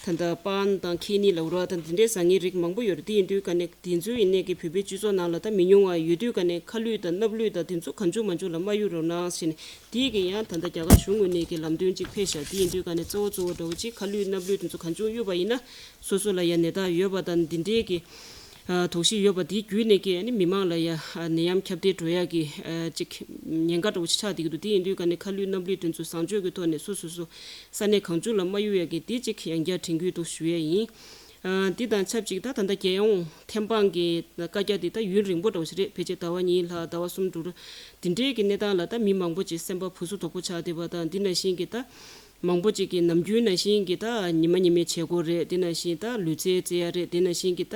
ད་ལྟ་པན་དང་ཁེ་ནི་ལབ་རོགས་དང་འདི་འདྲའི་ཟ་ངེའི་རིགས་མང་པོ་ཡོད་རེད། དེ་ཡིན་དུས་ག་ནས་དེ་ཚོ་ཡིན་ནའི་གི་བོད་པའི་སྤྱི་ཚོགས་ནང་ལ་ད་མི་ཉུང་བ་ཡོད་དུས་ག་ནས་ཁ་ལུད་དང་སྣབས་ལུད་དང་དེ་ཚོ་གང་བྱུང་མང་བྱུང་ལ་མ་གཡུག་རོགས་གནང་ཞེས་ནས་དེའི་གི་ཡང་ད་ལྟ་རྒྱ་གར་གཞུང་ངོས་ནས་གི་ལམ་སྟོན་གཅིག་ཕེབས་ཤག་དེ་ཡིན་དུས་ག་ནས་གཙོ་བོ་གཙོ་བོ་འདྲ་བོ་གཅིག་ཁ་ལུད་སྣབས་ལུད་དེ་ཚོ་གང་བྱུང་གཡུག་པ་ཡིན་ན་སོ་སོ་ལ་ཡ་ནད་རྟགས་ཡོད་པ་དང་འདི་འདྲའི་གི་ཨ་དོགས་གཞི་ཡོད་པ་དེའི་བརྒྱུད་ནས་ཀྱི་ཨ་ནི་མི་མང་ལ་ཡ་ཨ་ནད་ཡམས་ཁྱབ་གདལ་འགྲོ་ཡ་གི་ཨ་ཅིག་ཉེན་ཁ་འདྲ་བོ་ཞིག་ཆགས་བསྡད་ཀྱི་འདུག་དེ་ཡིན་དུས་ཀ་ནས་ཁ་ལུད་སྣབས་ལུད་དེ་ཚོ་བཟང་སྤྱོད་ཀྱི་ཐོག་ནས་སོ་སོ་སོ་ས་གནས་གང་བྱུང་ལ་མ་གཡུག་ཡ་གི་དེ་ཅིག་ཡང་བསྐྱར་དྲན་སྐུལ་འདུག་ཞུ་ཡ་ཡིན། ཨ་འདི་དང་ཆབས་ཅིག་ད་ད་ལྟ་རྒྱལ་ཡོངས་ཐེམ་སྤང་གི་བཀའ་རྒྱ་དེ་ད་ཡུན་རིང་པོ་འདྲ་བོ་ཞིག་རེད། ཕལ་ཆེར་ཟླ་བ་གཉིས་ལྷག་ཟླ་བ་གསུམ་དྲུག་དེ་འདྲའི་གི་གནས་སྟངས་ལ་ད་མི་མང་པོ་ཅིག་སེམས་པ་སྦུག་སུ་དོག་པོ་ཆགས་བསྡད་པ་དང་། འདི་ནང་བཞིན་གྱི་ད་མང་པོ་ཅིག་གིས་ནམ་རྒྱུན་ནང་བཞིན་གྱི་ད་ཉི་མ་ཉི་མའི་བྱེད་སྒོ་རེད། དེ་ནང་བཞིན་ད་ལུས་རྩལ་རྩེ་ཡ་རེད། དེ་ནང་བཞིན་གྱི་ད་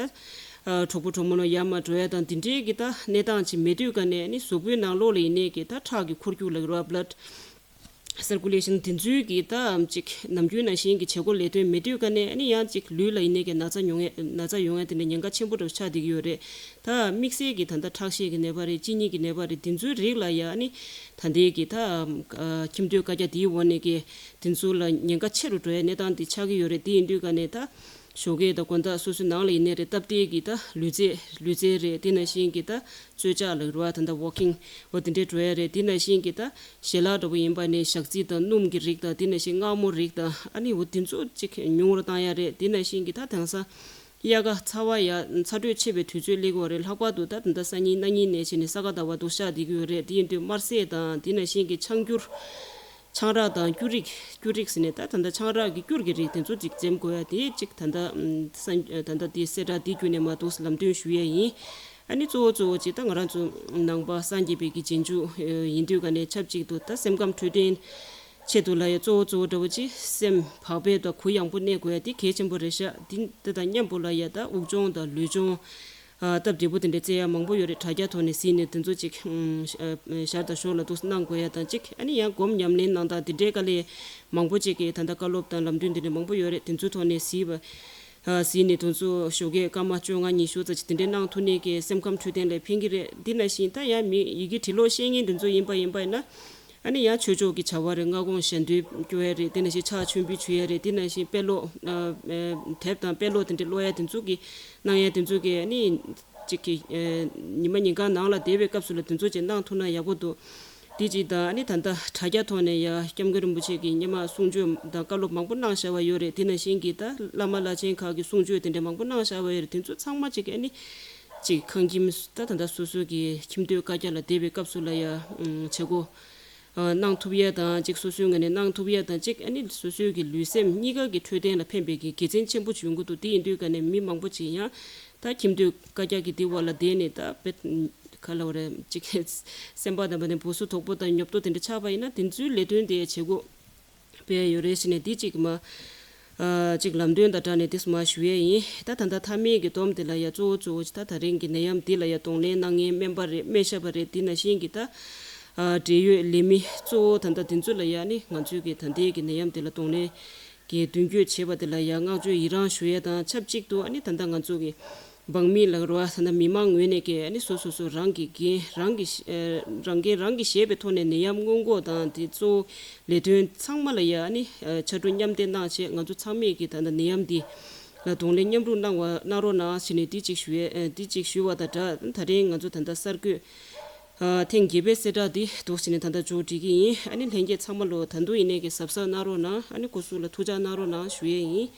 ཨ་གྲོགས་པོ་གྲོགས་མོ་ལ་ཡར་མར་འགྲོ་ཡ་དང་དེ་འདྲའི་གི་ད་གནས་སྟངས་ཅིག་མེད་དུས་ཀ་ནས་ནི་གཟུགས་པོའི་ནང་ལོགས་ལ་ཡིན་ནའི་གི་ད་ཁྲག་གི་འཁོར་རྒྱུག་ལ་རོ་བྷི་ལཌ་སར་ཀུ་ལེ་ཤན་དེ་ཚོའི་གི་ད་ཅིག་ནམ་རྒྱུན་ནང་བཞིན་གྱི་བྱེད་སྒོ་ལས་དོན་མེད་དུས་ཀ་ནས་ནི་ཡང་ཅིག་ལུས་ལ་ཡིན་ནའི་གི་ན་ཚ་ཡོང་ཡ་ན་ཚ་ཡོང་ཡ་དེ་འདྲ་ཉེན་ཁ་ཆེན་པོ་འདྲ་ཆགས་བསྡད་ཀྱི་ཡོད་རེད། ད་དམིགས་བསལ་གྱི་ད་ལྟ་ཁྲག་ཤེད་ཀྱི་ནད་པ་རེད། གཅིན་སྙི་གི་ནད་པ་རེད། དེ་ཚོའི་རིགས་ལ་ཡ་ནི་ད་ལྟའི་གི་ད་ཨ་ཁྱིམ་སྡོད་བཀའ་རྒྱ་དེའི་འོག་ནས་གི་དེ་ཚོ་ལ་ཉེན་ཁ་ཆེ་རུ་འགྲོ་ཡ་གནས་སྟངས་དེ་ཆགས་ཀྱི་ཡོད་རེད། དེ་ཡིན་དུས་ཀ་ནས་ད་ཞོགས་ཀས་དང་དགོང་དག་སོ་སོའི་ནང་ལ་ཡིན་ནའི་རེད། སྟབས་བདེ་གི་ད་ལུས་རྩལ་ལུས་རྩལ་རེད། དེ་ནང་བཞིན་གྱི་ད་རྩོལ་ལྕག་ལ་རུ་བ་ད་ད་ཝོག་ཀིང་འོ་དེ་འདྲས་འགྲོ་ཡ་རེད། དེ་ནང་བཞིན་གྱི་ད་ཞལ་ལག་འདྲ་པོ་ཡིན་པ་ནས་ཞག་རྩི་དང་སྣུམ་གྱི་རིགས་དང་། དེ་ནང་བཞིན་མངར་མོ་རིགས་དང་། ཨ་ནི་འོ་དེ་ཚོ་ཅིག་ཉུང་རུ་བཏང་ཡ་རེད། དེ་ནང་བཞིན་གྱི་ད་དེང་སང་དབྱར་ཁ་ཚ་བ་ཡ་ཚ་དྲོད་ཆེ་བའི་དུས་ཚོད་སླེབས་ཀྱི་ཡོད་རེད། ལྷག་པར་དུ་ད་ད་ལྟ་སང་ཉིན་གནངས་ཉིན་ནས་བྱས་ནས་ས་ག་ཟླ་བ་འདུག་ཤག་བསྡད་ཀྱི་ཡོད་རེད། དེ་ཡིན་དུས་དམར་ཟས་དང་དེ་ནང་བཞིན་གྱི་ཆང་སྐྱུར། ཆང་རག་དང་སྐྱུར་རིགས། སྐྱུར་རིགས་ཟེར་ནས་ད་ད་ལྟ་ཆང་རག་གི་སྐྱུར་གྱི་རིགས་དེ་ཚོ་ཅིག་འཛེམ་དགོས་ཡ་དེ་ཅིག་ད་ལྟ་ཨམ་ས་ད་ལྟ་དེ་གསལ་བསྒྲགས་དེ་བརྒྱུད་ནས་མར་འདུག་ལམ་སྟོན་ཞུ་ཡ་ཡིན། ཨ་ནི་གཙོ་བོ་གཙོ་བོ་ཅིག་ད་ང་རང་ཚོ་ནང་པ་སངས་རྒྱས་པའི་གི་རྗེས་འཇུག་ཡིན་དུས་ཀ་ནས་ཆབས་ཅིག་ཏུ་ད་སེམས་ཁམས་འཕྲོད་བསྟེན་ཆེད་དུ་ལ་ཡ་གཙོ་བོ་གཙོ་བོ་འདྲ་བོ་ཅིག་སེམས་བག་ཕེབས་དང་གུ་ཡངས་པོ་གནས་དགོས་ཡ་དེ་གལ་ཆེན་པོ་རེད་ཤག་དེ་དེ་དང་མཉམ་པོ་ལ་ཡ་ད་དབུགས་སྦྱོང་དང་ལུས་སྦྱོང་། ཨ་སྟབས་བདེ་པོ་དེ་འདྲ་རྩེ་ཡ་མང་པོ་ཡོད་རེད། དྲ་རྒྱ་ཐོག་ནས་གཟིགས་ནས་དེ་ཚོ་ཅིག་ཨ་ཞར་དང་ཞོར་ལ་འདུག་གནང་དགོས་ཡ་དང་ཅིག་ཨ་ནི་ཡང་སྒོམ་ཉམས་ལེན་གནང་སྟངས་དེ་འདྲའི་དཀའ་ལས་མང་པོ་ཅིག་གིས་ད་ལྟ་བཀའ་སློབ་དང་ལམ་སྟོན་དེ་འདྲ་མང་པོ་ཡོད་རེད། དེ་ཚོའི་ཐོག་ནས་གཟིགས་པ་ཨ་གཟིགས་ནས་དེ་ཚོ་ཞོགས་ཀས་སྐར་མ་བཅོ་ལྔ་ཉི་ཤུ་ཙམ་ཅིག་དེ་འདྲའི་གནང་ཐུབ་ནས་ཀྱི་སེམས་ཁམས་འཕྲོད་བསྟེན་ལ་ཕན་གྱི་རེད། འདི་ནང་བཞིན་ད་ཡང་མི་ཡི་གེ་འབྲི་ཀློག་ཤེས་མཁན་དེ་ཚོ་ཡིན་པ་ཡིན་པ་ཡིན་ན། ཨ་ནི་ཡང་ཆོས་ཕྱོགས་ཀྱི་བྱ་བ་རེད། སྔ་དགོང་ཞལ་འདོན་སྐྱོར་ཡ་རེད། དེ་ནང་བཞིན་ཕྱག་མཆོད་འབུལ་ཞུ་ཡ་རེད། དེ་ནང་བཞིན་དཔེ་ཀློག་ཨ་ཨ་དེབ་དང་དཔེ་ཀློག་དེ་འདྲ་ཀློག་ཡ་དེ་ཚོ་གི་གནང་ཡ་དེ་ཚོ་གི་ཨ་ནི་ཅིག་གི་ཨ་ཉི་མ་ཉིན་གང་ནང་ལ་བསྡད་པའི་སྐབས་སུ་ལ་དེ་ཚོ་ཅིག་གནང་ཐུབ་ན་ཡག་པོ་འདུག་དེ་གཅིག་དང་ཨ་ནི་ད་ལྟ་དྲ་རྒྱ་ཐོག་ནས་ཡ་སྐྱབས་མགོན་རིན་པོ་ཆེ་གི་སྔོན་མ་གསུང་ཆོས་དང་བཀའ་སློབ་མང་པོ་གནང་བཞག་པ་ཡོད་རེད། དེ་ནང་བཞིན་གྱི་ད་བླ་མ་བླ་ཆེན་ཁག་གི་གསུང་ཆོས་དེ་འདྲ་མང་པོ་གནང་བཞག་པ་ཡོད་རེད། དེ་ཚོ་ཚང་མ་ཅིག་ཨ་ནི་ཅིག་ཁང་ཁྱིམ་ད་ད་ལྟ་སོ་སོ་གི་ཁྱིམ་སྡོད་བཀའ་རྒྱ་ལ་བསྡད་པའི་སྐབས་སུ་ལ་ཡ་ཨམ་བྱེད་སྒོ་ཨ་གནང་ཐུབ་ཡས་དང་ཅིག་སོ་སོའི་ངོས་ནས་གནང་ཐུབ་ཡས་དང་ཅིག་ཨ་ནི་སོ་སོའི་གི་ལུས་སེམས་གཉིས་ཀ་གི་འཕྲོད་བསྟེན་ལ་ཕན་པའི་གི་དགེ་མཚན་ཆེན་པོ་བྱུང་གི་འདུག་དེ་ཡིན་དུས་ཀ་ནས་མི་མང་པོ་ཅིག་ཡང་ད་ཁྱིམ་སྡོད་བཀའ་རྒྱ་གི་དེ་འོག་ལ་བསྡད་ནས་ད་དཔེ་ག་ལ་བ་རེད་ཅིག་སེམས་པ་དང་བ་ནས་སྦུག་སུ་དོག་པོ་དང་ཉོབ་ཏོ་དེ་འདྲ་ཆགས་པ་ཡིན་ན་དེ་ཚོའི་ལས་དོན་དེ་བྱེད་སྒོ་སྤེལ་ཡོད་རེད་ཟེར་ནས་འདི་གཅིག་མ། ཨ་གཅིག་ལམ་སྟོན་དང་སྦྲགས་ནས་འདི་མ་ཞུ་ཡས་ཡིན། ད་ད་ལྟ་མཐའ་མའི་གི་སྡོམ་དེ་ལ་ཡ་གཙོ་བོ་གཙོ་བོ་ད་ད་རིང་གི་ནད་ཡམས་འདི་ལ་ཡ་གདོང་ལེན་གནང་མཁན་སྨན་པ་རེད། སྨན་ཞབས་པ་རེད། འདི་ནང་བཞིན་གྱི་ད་ཨ་འབྲེལ་ཡོད་ལས་མི་གཙོ་བོ་ད་ལྟ་འདི་ཚོ་ལ་ཡ་ནི་ང་ཚོའི་གི་ད་ལྟའི་གི་ནད་ཡམས་འདི་ལ་གདོང་ལེན་གི་མདུན་སྐྱོད་བྱས་པ་དེ་ལ་ཡ་བསྔགས་བརྗོད་ཡི་རངས་ཞུ་ཡས་དང་ཆབས་ཅིག་ཏུ་ཨ་ནི་ད་ལྟ་ང་ཚོ་གི་འབངས་མི་ལ་རོ་ཨ་ད་ལྟ་མི་མང་ངོས་ནས་ཀྱི་ཨ་ནི་སོ་སོ་སོ་རང་གི་འགན་རང་གི་ཨ་རང་འགན་རང་གིས་བཞེས་པའི་ཐོག་ནས་ནད་ཡམས་སྔོན་འགོག་དང་དེ་གཙོ་བོ་ལས་དོན་ཚང་མ་ལ་ཡ་ཨ་ནི་ཕྱར་གྲུ་མཉམ་འདེགས་གནང་བྱས་ང་ཚོ་ཚང་མས་ཀྱི་ད་ལྟ་ནད་ཡམས་འདི་ལ་གདོང་ལེན་མཉམ་རུབ་གནང་བ་གནང་རོགས་གནང་ཞེས་ནས་འདི་གཅིག་ཞུ་ཡས་འདི་གཅིག་ཞུ་བ་དང་སྦྲགས་ད་རིང་ང་ཚོ་ད་ལྟ་གསར་འགོད་ཨ་ཐེངས་བརྒྱད་པའི་གསལ་བསྒྲགས་འདི་འདུག་ཟེར་ནས་ད་ལྟ་མཇུག་སྒྲིལ་གྱི་ཡིན། ཨ་ནི་ལྷན་རྒྱས་ཚང་མ་ལོ་ད་དུང་ཡིན་ནའི་གི་གཟབ་གཟབ་གནང་རོགས་གནང་། ཨ་ནི་སྐུ་གཟུགས་ལ་ཐུགས་ཅག་གནང་རོགས་གནང་ཞུ་ཡས་ཡིན།